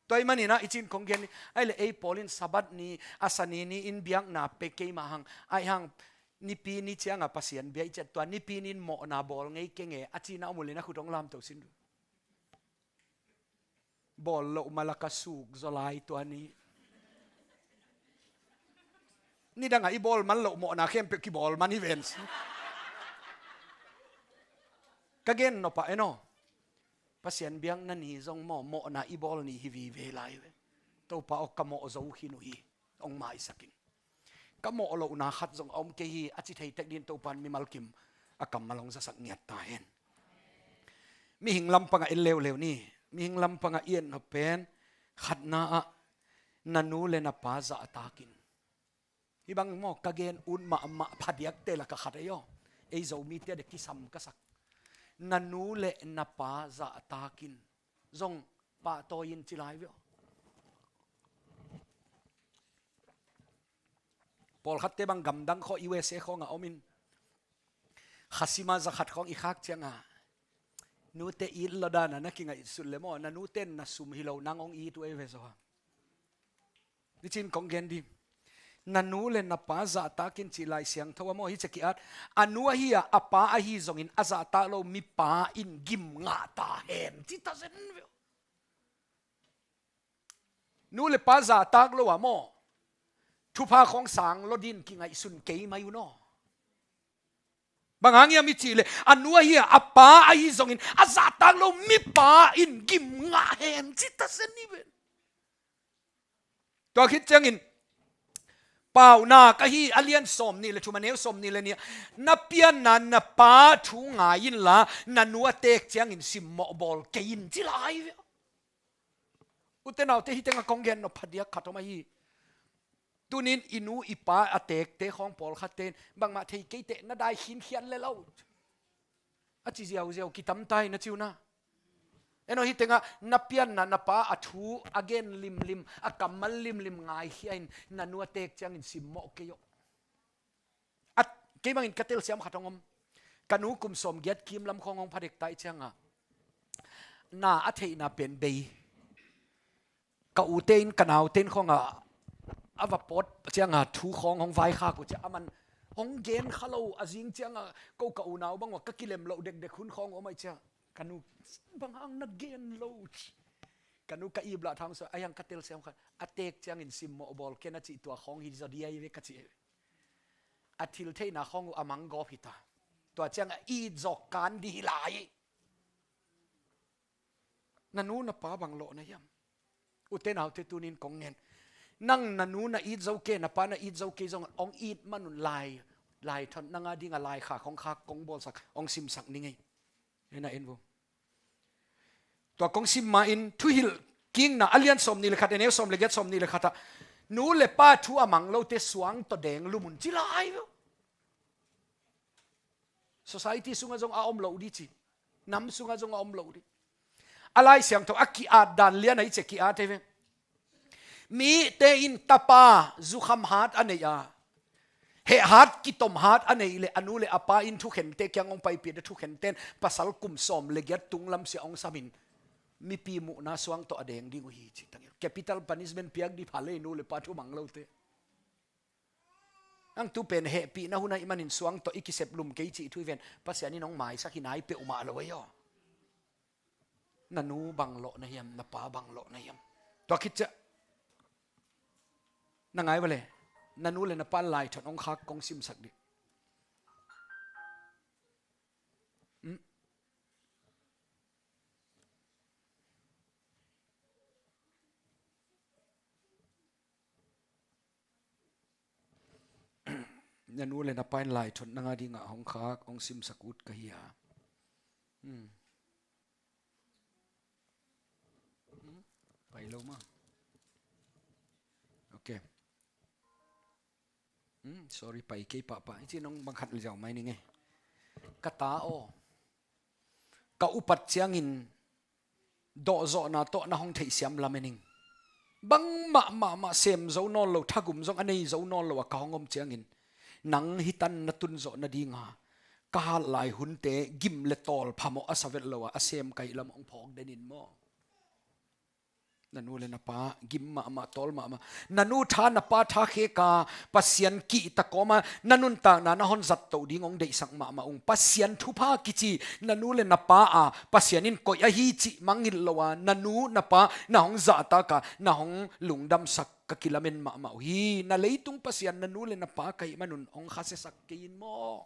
Tua ahih manin ah i cin kong gen ni, ahih leh ei pawl in Sabbath ni, a Sani ni in biakna pe keimah hang, ahih hang Nipi ni ciang a Pasian bia i ciat tua Nipi ni in mawhna bawl ngei keng e a cihna om uh leh na khut hong lamto sin. Bawl loh mah la ka suk zaw lai tua ni. Nidang a i bawl man loh mawhna khempeuh kibawl man hi ven. Ka gen nop ah en aw. Pasian biakna ni zong maw, mawhna i bawl ni hi vive lai ve. Topa aw, ka mawh zo khin uh hi. Hong maisak in. Ka mawh lohna khat zong a om kei hi a ci thei tek dingin Topa in mimal kim a kammal hong zasak ngiat ta hen. Mihing lampang ah en leuleu ni. Mihing lampang ah i en nop pen khatna ah na nu le na pa zahtak in. Hih bang maw ka gen ut mahmah phadiakte lak ah khat ei aw. Ei Zomite de kisam ka sak. Na nu le na pa zahtak in. Zong pahtawi in ci lai ve aw. Pawlkhatte bang gamdang khawng U S A khawng a om in. Kha sim a za khat khawng i khak ciang a, nute it lo dan a na kingaihsut le maw, na nute in na sum hi lo nang hong it uh ei ve zaw hang. Nicin kong gen ding. Na nu le na pa zahtak in cih Lai Siangtho ah maw, hi ciang ki-at. A nu ahi a, a pa ahi zongin a zahtak lo mipa in gim ngah ta hen ci ta zen ve aw. Nu le pa zahtak lo a maw, thupha khawng sang lo dingin kingaihsun kei mai un aw. Bang hang hiam i cih leh a nu ahi a, a pa ahi zongin a zahtak lo mipa in gim ngah hen ci ta zen hi ven. Tua khit ciangin Paunak ahi a lian sawmnih le thum a neu sawmnih le nih ah, na pianna na pa thu ngai inla na nu a teek ciangin simmawh bawl kei in ci lai ve aw. Ute naute, hih tengah kong gen nop phadiak khat om ahi. Tunin i nu i pa a teekte khawng pawlkhatte in bangmah thei kei teh na dai khinkhian le lo a ci ziauziau kitam ta hi na ci uh na. En aw, hih tengah na pianna na pa a thu a gen limlim, a kammal limlim ngaikhia in na nu a teek ciangin simmawh kei aw. A, kei bangin ka telsiam khat hong om. Ka nu kum sawmgiat kim lam khawng hong phadek ta ih ciang a, na a theihna pen bei. Ka ute in ka naute in khawng a, a va pawt ciang a thu khawng hong vaikhak uh ciang a, aman hong gen kha lo a, zing ciang a ko ka unau bang uh a ka kilem loh dekdek hun khawng om a ih ciang a, ka nu bang hang na gen lo. Ka nu ka iplah thang sua, a hiang ka telsiam khat, a teek ciangin simmawh bawl ken a cih tua khawng hi zaw ding ahi ve ka ci. A thiltheihna khawng uh a mang gawp hi ta. Tua ciang a it zawk kan ding hi lai. Na nu na pa bang lawh na hiam? Ute naute, tunin kong ngen. Nang na nu na it zo kei, na pa na it zo kei zong hong it man un lai, lai thon nang a ding a laikhak hong khak, kong bawlsak, hong simsak ning ei. Hena en vo. Tua kong sim ma in Thuhilhkikna a lian sawmnih le khat, a neu sawm le giat, sawmnih le khat ah, nu le pa thu a mang lote suang tawh deng lum un ci lai ve aw. Society sungah zong a om lo ding ci. Nam sungah zong a om lo ding. A Lai Siangtho a ki-at dan lian a hi ci a ki-at hi ve. Mite in tapa zukham hat a nei a, heh hat, kitom hat a nei leh a nu le a pa in thukhente kiang hong paipih a, thukhente in pasal kum sawm le giat tunglam sia hong sam in mipi muhna suang tawh a deng ding uh hi ci tangin. Capital punishment piak ding pha lei, nu le pa thu mang lote. Ang tu pen hehpihna hun ahih manin suang tawh i kisep lum kei cih thu hi ven, Pasian in hong maisak hi nai peuhmah lo ei aw. Na nu bang lawh na hiam, na pa bang lawh na hiam? Tua khit ciah na ngai vale, na nu le na pa lai thon hong khak kong simsak dih. Hmm? Na nu le na pa in lai thon nang a dingah hong khak, hong simsak ut ka hi a. Hmm. Hmm? Pai lo ma. Ok. Hmm, sorry, pai kei pahpah. Hici nong bang khat liau mai ning e. Ka ta aw. Ka upat ciangin dawhzawhna tawh na hong theihsiam lamen ing. Bangmah mahmah sem zo nawn lo, thagum zong a nei zo nawn lo a ka hong om ciangin, nang hitan na tunzawh nadinga ka hat lai hunte gim le tawl phamawh a sa vet lo a, a sem ka hih lam hong phawk den in maw? Na nu le na pa gim mahmah, tawl mahmah. Na nu tha, na pa tha kheka Pasian kihta kawma na nuntakna na hon zat toh ding hong deihsak mahmah ung. Pasian thupha kici na nu le na pa a Pasian in koih ahi cih mangngilh lo a, na nu na pa na hong zahtak a, na hong lungdamsak ka kilamen mahmah uh hi. Na leitung Pasian na nu le na pa ka hih manun hong khasiasak kei in maw?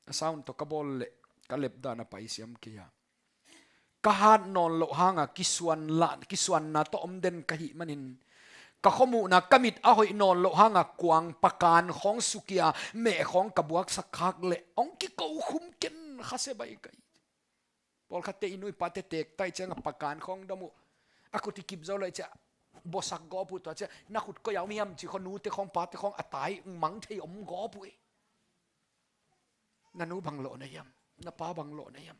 A sound tawh ka bawl leh ka lepdan a paisiam kei a, ka hat nawn loh hanga kisuan lah, kisuanna tawh om den ka hih manin, ka khuamuhna ka mit a hoih nawn loh hanga kuang pakan khawng sukia meh khawng ka buaksak khak leh hong kiko khum ken, khasia bai ka hi. Pawlkhatte i nu i pate teek ta i cianga pakan khawng dam uh, a khut i kip zo lo i ciah, buaksak gawp uh, tua ciah na khut koi a om hiam ci khaw, nute khawng pate khawng a tai mang thei om gawp uh e. Na nu bang lawh na hiam? Na pa bang lawh na hiam?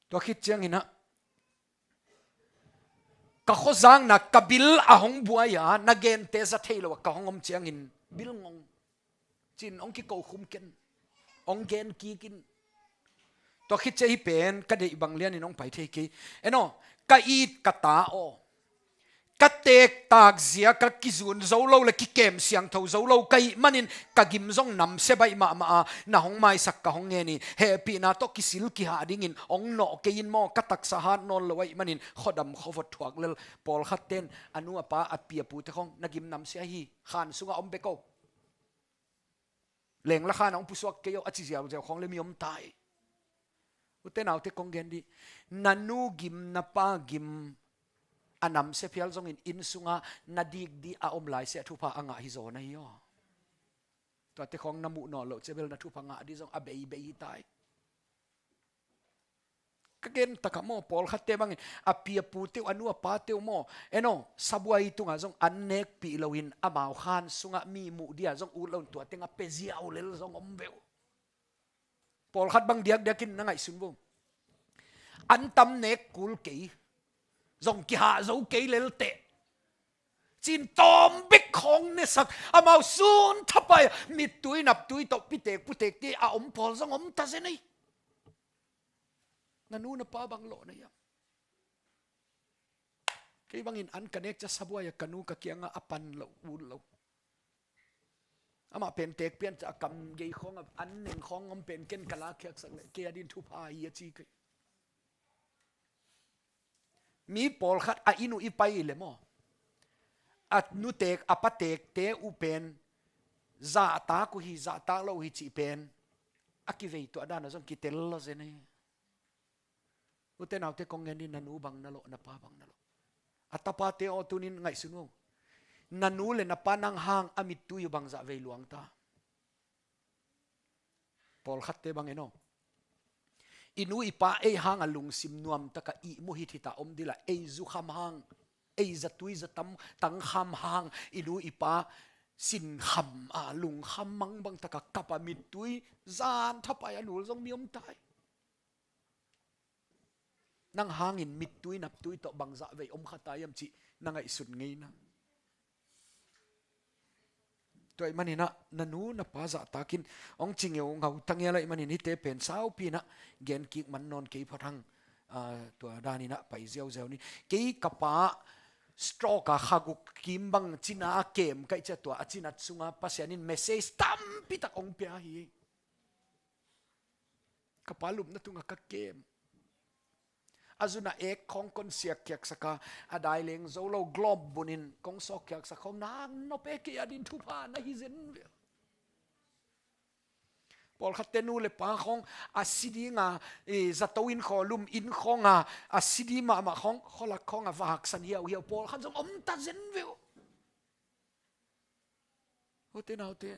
Tua khit ciangin ah ka khuazakna ka bil a hong buai a, na gente za thei lo a ka hong om ciangin bil ngong cin hong kiko khum ken, hong gen kik in. Tua khit ciah hih pen ka deih bang lianin hong pai thei kei. En aw, ka it ka ta aw, ka teektak zia ka kizun zo lo le kikem siangtho zo lo ka hih manin ka gim zong namsia baih mahmah a, na hong maisak ka hong ngen hi. Hehpihna tawh kisil kihah dingin hong nawh kei in maw? Ka taksa hat nawn lo ahih manin khuadam khuavot thuak lel. Pawlkhatte in a nu a pa a pi a pute khawng na gim namsia hi, khan sungah om bek o, lengla khan a hong pusuak kei o, a ci ziauziau khawng le mi om ta hi. Ute naute kong gen dih, na nu gim na pa gim a namsia phial zongin inn sunga na dikdih a om lai siah thupha a ngah hi zaw na hi aw. Tuate khawng na muh nawn loh ciah bel na thupha ngah dih zong a beibei hi ta hi. Ka gen takah maw, pawlkhatte bangin a pi a pute uh, a nu a pate uh maw, en aw, sabuai tungah zong an nekpih loin amau khan sungah mi muh dia zong ut loin tua tengah pia ziau lel zong om ve uh. Pawlkhat bang diakdiakin na ngaihsun vo, an tam nek kul kei, zong kihah zo kei lel teh, cin tawm bek khawng nesak, amau sun thapai a mittui naptui tawh pitek putek te a om pawl zong om ta zen ei. Na nu na pa bang lawh na hiam? Kei bangin an ka nek ciah sabuai a ka nu ka kiangah a pan lo, ut lo. Amah pen teek pian ciah a kam gei khawng a an neng khawng om pen ken ka lakkhiaksak leh kei a din thupha hi a ci kei. Mi pawlkhat a inn uh i pai i le maw, a nuteek a pateekte uh pen zahtak uh hi, zahtak lo uh hi cih pen a kivei tuah dan a zong kitel lo zen e. Ute naute kong ngen dih, na nu bang na lawh, na pa bang na lawh. A tapate aw, tunin ngaihsun uh, na nu le na pa nang hang a mittui uh bangzah vei luang ta? Pawlkhatte bang en aw, i nu i pa ei hanga lungsim nuamtaka ihmu hithita om dila, ei zukham hang, ei zatui zatam tangkham hang i nu i pa sinkham a lungkham mangbang taka kap a mittui zan thapai a lul zong mi om ta hi. Nang hangin mittui naptui tawh bangzah vei om kha ta hiam cih na ngaihsun ngei na. Tua ahih maninah na nu na pa zahtakin hong ci ngeu ngau ta ngel ahih manin hihte pen saupi inah gen kik man nawn kei phot hang. Ah, tua daninah pai ziauziau ni. Kei ka pa stroke a kha guk kim bang cina a kem kaih ciah tua a cinat sunga Pasian in message tampitak hong pia hi. Ka pa lupna tungah ka kem. A zunah ek khawng kon siakkhiaksaka, a dai leng zo lo globe bunin kong sawkkhiaksak khawng nang nop e, kei a din thupha na hi zen ve. Pawlkhatte nu le pa khawng a si dinga, i, zato inn khaw lum inn khawnga a si di mahmah khawng khualak khawnga vaksan hiauhiau pawlkhat zong om ta zen ve uh. Ute naute,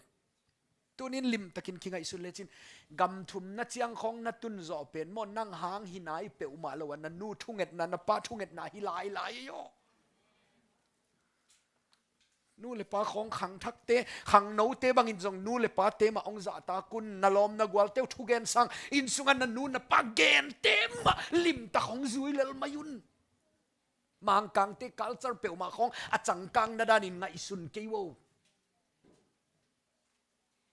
tunin limtakin kingaihsun lecin, gam thumna ciang khawng na tunzawh pen maw, nang hang hi nai peuhmah lo a, na nu thungetna, na pa thungetna hi lailai aw. Nu le pa khawng khangthakte, khangnote bangin zong nu le pate mah hong zahtak un, na lawm na gualte uh thugen sang, inn sungah na nu na pa gente mah limtak hong zui lel mai un. Mangkangte culture peuhmah khawng a cangkang na danin ngaihsun kei uh.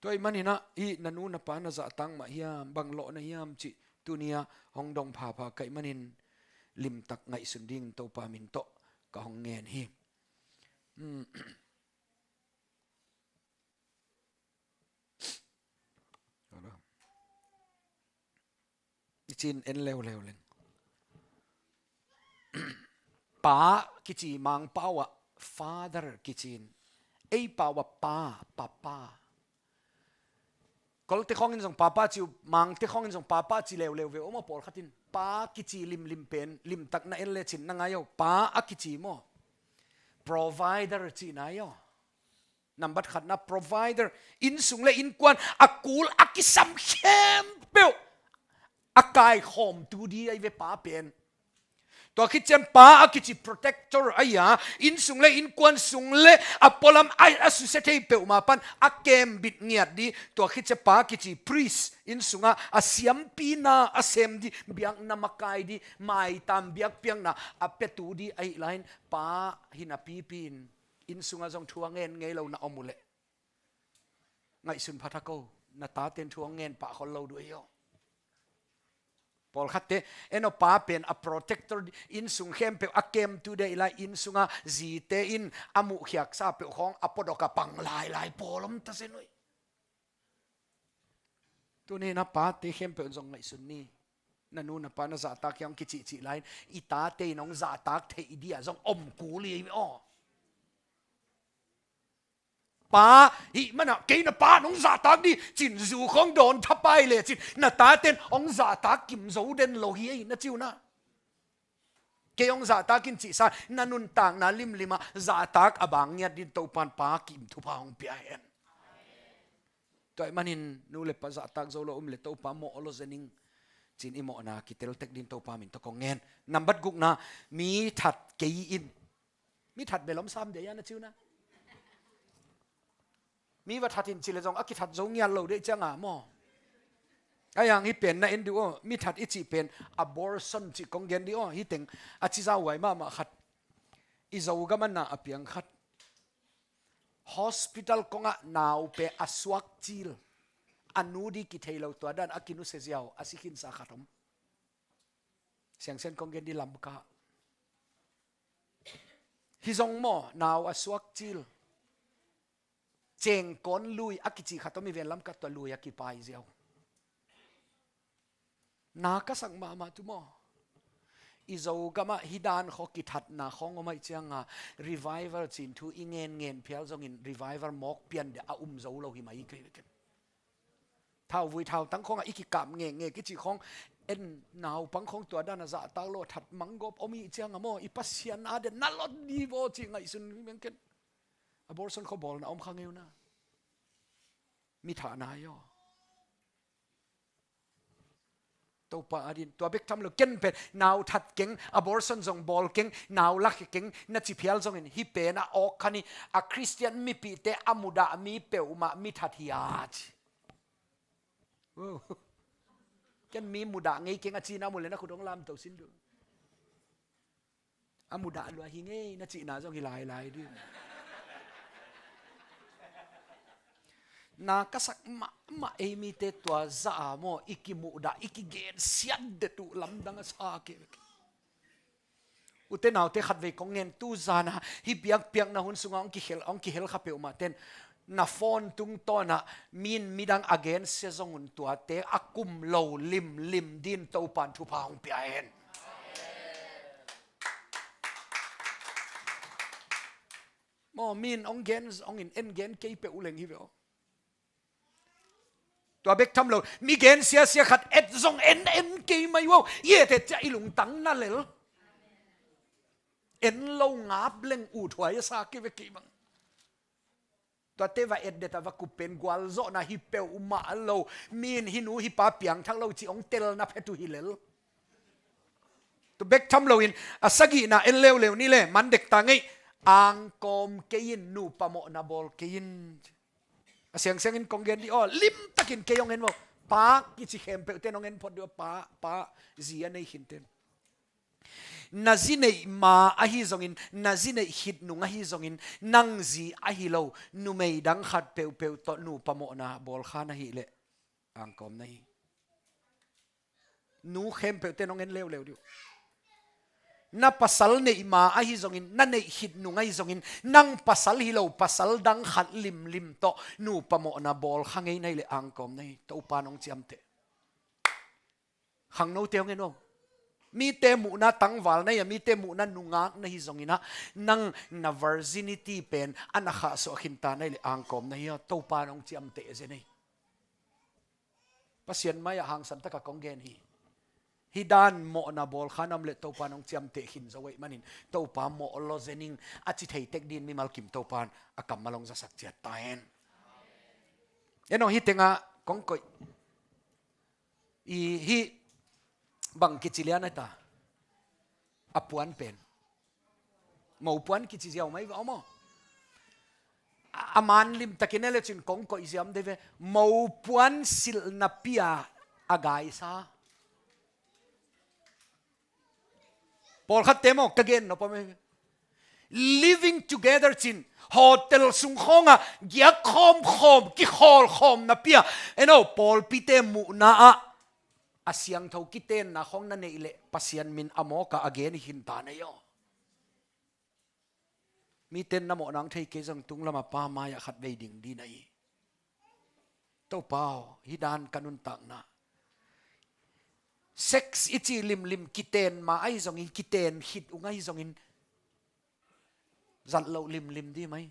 Tua ahih manin ah, hih na nu na pa na zahtak mah hiam, bang lawh na hiam cih tuni-ah hong dong phapha ka hih manin limtak ngaihsun ding Topa min tawh ka hong ngen hi. Hmm. Nicin en leuleu leng. Pa kici Mangpau ah father kicin. Ei pau ah pa, papa. Kolte khawngin zong papa ci uh, Mangte khawngin zong papa ci leuleu ve uh maw, pawlkhat in. Pa kici limlim pen, limtak na en lecin na ngai uh. Pa a kici maw. Provider cihna hi uh. Nambat khatna provider, innsung le innkuan a kul a kisam khempeuh a kaikhawmtu di ahi ve pa pen. Tua khit ciang pa a kici protector ahi a, innsung le innkuan sung le a pualam a, a susia thei peuhmah pan a kembit ngiat di. Tua khit ciang pa kici priest, innsungah a siampina a sem di, biakna makai di, maitam biakpiakna a petu di ahih lai-in pa hi napipi in inn sungah zong thu a ngen ngei lo na om uh leh, ngaihsun pha thak o, na taten thu a ngen pah khol lo duh hi aw. Pawlkhatte, en aw, pa pen a protector, inn sung khempeuh a kemtu dei lai, inn sungah zite in a muhkhiaksa peuh khawng a puadok a pang lailai pawl om ta zen uh hi. Tuni na pate khempeuh in zong ngaihsun ni. Na nu na pa na zahtak hiam kicihcih lai-in i tate in hong zahtak theih dia zong om kul hi aw. Pa hih manah kei na pa in hong zahtak di cin zu khawng dawn thapai lecin na taten hong zahtak kim zo den lo hi ahi na ci uh na. Kei hong zahtak in cihsa na nuntakna limlimah zahtak a bang ngiat din Topan pa kim thupha hong pia hen. Tua ahih manin nu le pa zahtak zo lo um le Topa mawh lo zening cin i mawhna kitel tek din Topa min tawh kong ngen. Nambat gukna, mi that kei in. Mi that bel om sam dei a na ci uh na. Mi va that in ci le zong a kithat zo ngiat lo dei cianga maw. A yang hi pen na en di aw, mi that i cih pen abortion cih kong gen di aw, hi teng a ci zauhuai mahmah khat. I Zogam a na a piang khat. Hospital kongah nau pe a suak cil. A nu di kithei lo tua dan a kinusia ziau a si khinsa khat om. Siangsian kong gen di Lamka. Hi zong maw, nau a suak cil. Cengkawn lui a kici khat om hi ven Lamka tua lui a kipai ziau. Na ka sak mahmah tu maw. I Zogamah hi dan khaw kithatna khawng om aih cianga revival cin thu i ngen ngen phial zongin revival mawk pian deh a um zo lo hi mai kei veken. Thauvui thautang khawngah i kikap ngekngek i cih khawng en naupang khawng tua dan a zahtak lo that manggawp om ih cianga maw i Pasian a den na lot ni vaw cih ngaihsun meng ken. Abortion khaw bawlna om kha ngei uh na. Mi thahna hi aw. Topa a din tua bek tham lo ken pen nau that keng, abortion zong bawl keng, nau lak keng na ci phial zongin hi pen a awk khan hi a Khristian mipihte a mudah mi peuhmah mi that hi a ci. Wow. Ken mi mudah ngei keng a cina mu le na khut hong lamto sin duh. A mudah lua hi ngei na cihna zong hi lailai ding. Na ka sak mahmah ei mite tua za a maw i kimuhdah i kigensiat det uh lamdang a sa kei. Ute naute khatvei kong ngen tu zana hi biakpiakna hun sunga hong kihel, hong kihel kha peuhmah ten na phone tungtawnah min midang a gensia zong un tuate a kum lo limlim din Topan thupha hong pia hen. Maw min hong gen hong in en gen kei peuh uh leng hi ve aw. Tua bek tham lo mi gen siasia khat et zong en en kei mai uh aw. I et et ciah i lungtang na lel. En lo ngap leng uthuai a sa kei ve kei bang. Tuate va etdet a va kup pen gualzawhna hi peuhmah lo. Min hi nu hi pa piangthak lo cih hong telna phet uh hi lel. Tu bek tham loin a sagihna en leuleu ni le man dek ta ngei. Angkawm kei in, nupa mawhna bawl kei in. A siangsiangin kong gen dih aw, limtakin kei hong en maw. Pa kici khempeuhte in hong en phot dih aw, pa, pa, zi a nei khinten. Na zi neih ma ahi zongin, na zi neih khit nung ahi zongin, nang zi ahi lo numei dang khat peuhpeuh tawh nupa mawhna bawl kha na hih leh angkawm na hi. Nu khempeuhte in hong en leuleu dih uh. Na pasal neih ma ahi zongin, na neih khit nung ahi zongin, nang pasal hi lo pasal dang khat limlim tawh nupa mawhna bawl kha ngei na hih leh angkawm na hi. Topa in hong ciamteh. Khangnote hong en aw. Mite muhna tangval na hi a, mite muhna nungak na hi zongin ah, nang na virginity pen a na khahsuah khinta na hih leh angkawm na hi aw. Topa in hong ciamteh zen hi. Pasian mai-ah hangsan takah kong gen hi. Hih dan mawhna bawl kha na om leh Topa in hong ciamteh khin zo ahih manin, Topa mawh lo zen ing a ci thei tek dingin mimal kim Topa in a kammal hong zasak ciat ta hen. En aw, hih tengah kong koih. I hih bang kici lian a ta. A puan pen. Mopuan kici ziau mai ve aw maw. A, a man limtakin en lecin kong koih ziau de ve. Mopuan silhna pi-a a gaisa. Pawlkhatte maw, ka gen nop om ei. Living together cin, hotel sung khawngah giak khawmkhawm, kikhawlkhawmna pi-a, en aw, pawlpite muhna ah a siangtho kitenna khawng na neih leh Pasian min a mawkah a gen hi khinta na hi aw. Mite in na mawhna hong thei kei zong tung lamah Pa mai-ah khat vei ding dih na hi. Topa aw, hih dan ka nuntakna. Sex i cih limlim kiten ma ahi zongin, kiten khit ung ahi zongin, zat loh limlim dih mai.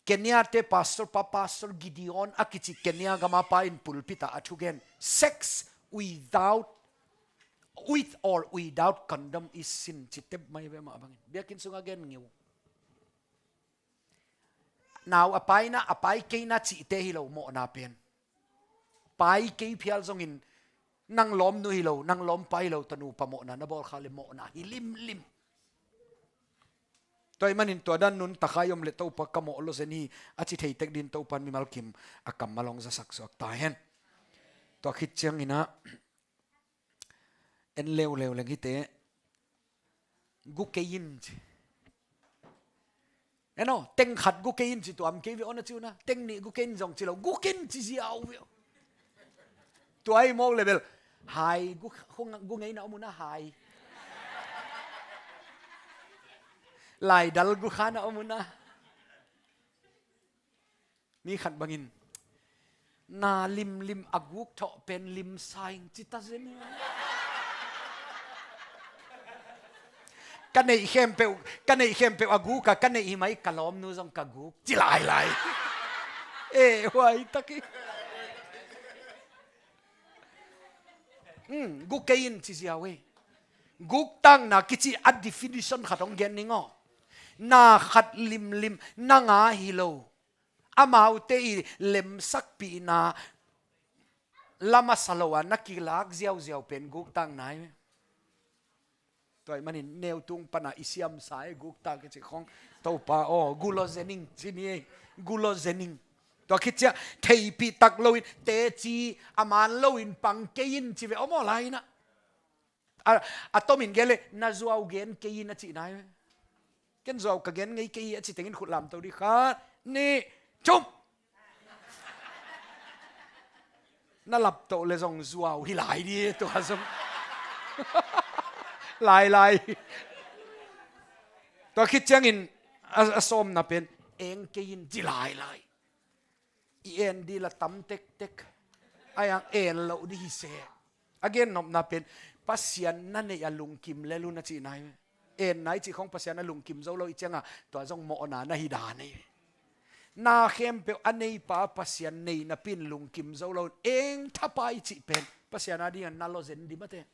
Kenya te pastor pa, Pastor Gideon a kici Kenya gama pa in pulpit ah a thugen. Sex without, with or without condom is sin, ci tep mai ve mah bangin. Biakinn sungah gen ngiu. Nau a paina, a pai keina cihte hi lo mawhna pen. Pai kei phial zongin nang lawmnu hi lo, nang lawmpa hi lo tawh nupa mawhna na bawl kha leh mawhna hi limlim. Tua ahih manin tua dan nuntak a i om leh Topa ka mawh lo zen hi a ci thei tek dingin Topa in mimal kim a kammal hong zasak suak ta hen. Tua khit ciangin ah en leuleu leng hite. Gu kei in ci. En aw, teng khat gu kei in ci tuam kei ve aw, na ci uh na. Teng nih gu kei in zong ci lo, gu kei in ci ziau ve aw. Tua hi mawk leh bel hai gu, gu ngei na om uh na, hai. Laidal gu kha na om uh na. Mi khat bangin, na limlim a guk thawh pen limsa ing ci ta zen hi. Ka neih khempeuh, ka neih khempeuh a guk a, ka neih hi mai, ka lawmnu zong ka guk ci lailai. Eh, huai tak hi. Hmm, guk kei in ci ziau hi. Guktakna kici a definition khat hong gen ning aw. Na khat limlim, nang a hi lo. Amaute i lemsakpihna la masa lo a na kilak ziauziau pen guktakna hi. Tua ahih manin neutung pana i siamsa e, guktak i cih khawng. Topa aw, gu lo zen ing ci ni e. Gu lo zen ing. Tua khit ciang theihpih tak loin teci a man loin pang kei in ci ve aw maw lai-in ah. A, a tomin gen leh na zuau gen kei in a cihna hi. Ken zuau ka gen ngei kei hi a ci tengin khut lamto dih, khat, nih, thum. Na laptoh leh zong zuau hi lai dih tua zong. Lailai. Tua khit ciangin a, a sawmna pen eng kei in ci lailai. I en dih la tam tektek. Ai ang en loh dih hi se. A gennopna pen Pasian na neih a lungkim lel un a cihna hi. Enna i cih khawng Pasian a lungkim zo lo i ciangah tua zong mawhna na hi dan hi. Na khempeuh a neipa Pasian nei napi in lungkim zo lo in eng thapa i cih pen Pasian a dingah na lo zen dih mate.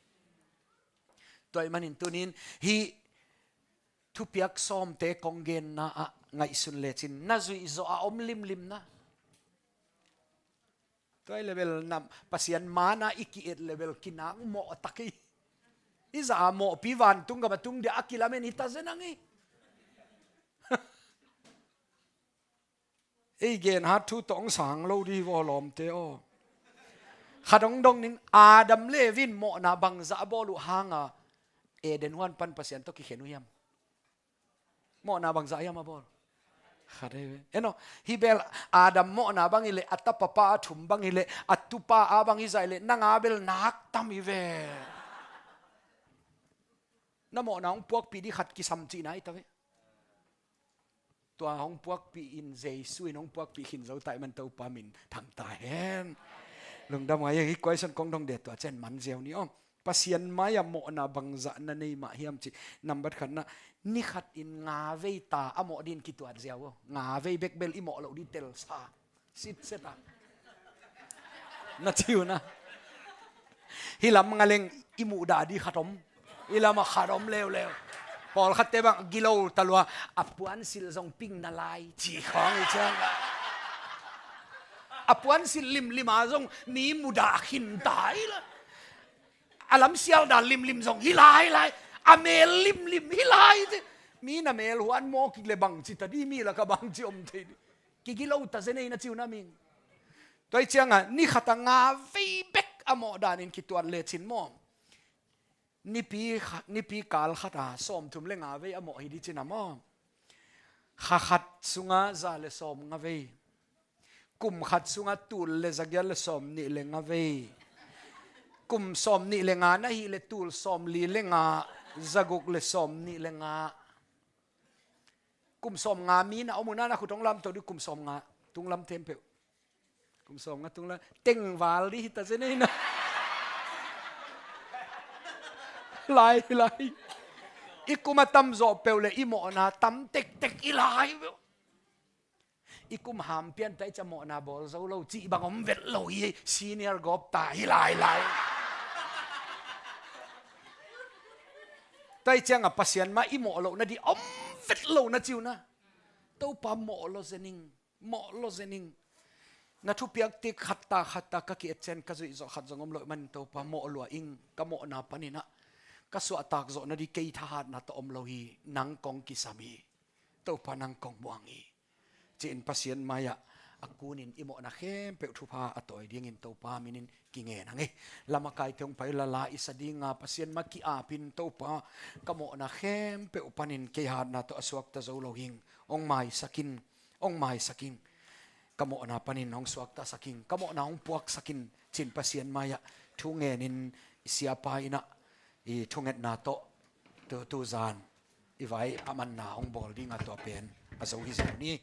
Tua ahih manin tunin hih thupiak sawmte kong genna ah ngaihsun lecin na zuih zawh a om limlim na. Tua hi leh bel na Pasian man a i ki-et leh bel kinak mawh tak hi. I zah a mawhpi vantung gam a tung dia a kilamen hi ta zen ang hi. Ei gen hat thu tawh hong sang lo dih vaw lawmte aw. Khat hong dong ning, Adam le Evi in mawhna bangzah a bawl uh hanga Eden huan pan Pasian tawh kikhen uh hiam? Mawhna bangzah hiam a bawl? Khat ei ve. Eno, hi bel Adam mawhna bang hileh, a tapapa a thum bang hileh, a tupa a bang hi zah hileh, nang a bel nak tam hi ve. Na mawhna hong puakpih dih khat kisam cihna hi ta ve. Tua hong puakpih in, Jesu in hong puakpih khin zo ta ahih man Topa min thang ta hen. Lungdam ngai ing. Hih kuaison kong dong deh tua ciang man ziau ni aw. Pasian mai-ah mawhna bangzah na nei mah hiam cih. Nambat khatna, ni khat in nga vei ta a mawh dih in kituat ziau aw. Nga vei bek bel i mawh loh dih telsa. Sitset a. Na ci uh na. Hih lam nga leng i muhdah dih khat om. Hih lamah khat om leuleu. Pawlkhatte bang gilo ta lua. A puansilh zong ping na lai ci khawng hi ciang. A puansilh limlim a zong mi mudah khin ta hi la. A lamsial dan limlim zong hi lai lai. A mel limlim hi lai ci. Mi na mel huan maw kik le bangci ta dih, mi lakah bangci om thei dih. Kigilo ta zen ei, na ci uh na ming. Tua hi cianga ni khat a nga vei bek a mawh danin kituat lecin maw, nipi kha-, nipi kal khat a sawmthum le nga vei a mawh hi dih cin a maw. Kha khat sunga za le sawm nga vei. Kum khat sunga tul le zagiat le sawmnih le nga vei. Kum sawmnih le nga na hih le tul sawmli le nga, zaguk le sawmnih le nga. Kum sawmnga mi na om uh na, na khut hong lamto dih, kum sawmnga tunglam tem peuh. Kum sawmnga tunglam. Tengval dih hi ta zen ei na. Lai, lai. I kum a tamzawh peuh le i mawhna tam tektek i lai peuh. I kum hampian ta i ca mawhna bawl zo lo cih bang om vet lo hi, senior gawp ta hi lai lai. Tua hi cianga Pasian mai i mawh loh nadih om vet lo, na ci uh na. Topa mawh lo zen ing, mawh lo zen ing. Na thupiak tik khat ta khat ta ka ki-et ciang ka zuih zawh khat zong om lo ahih manin Topa mawh lua ing, ka mawhna panin ah ka suahtak zawh nadih kei thahatna tawh om lo hi, nang kong kisam hi. Topa nang kong muang hi. Ci-in Pasian mai-ah a kunin i mawhna khempeuh thupha a tawi dingin Topa minin kingen ang ei. Lam a kaite hong pai uh la, la i sa dinga Pasian mai ki-apin Topa ka mawhna khempeuh panin kei hatna tawh a suakta zo lo hing. Hong maisak in, hong maisak in. Ka mawhna panin hong suaktasak in, ka mawhna hong puaksak in, ci-in Pasian mai-ah thu ngenin i siapa in ah i thungetna tawh tu, tuzan i vai a manna hong bawl dinga tua pen a zo hi zel ni.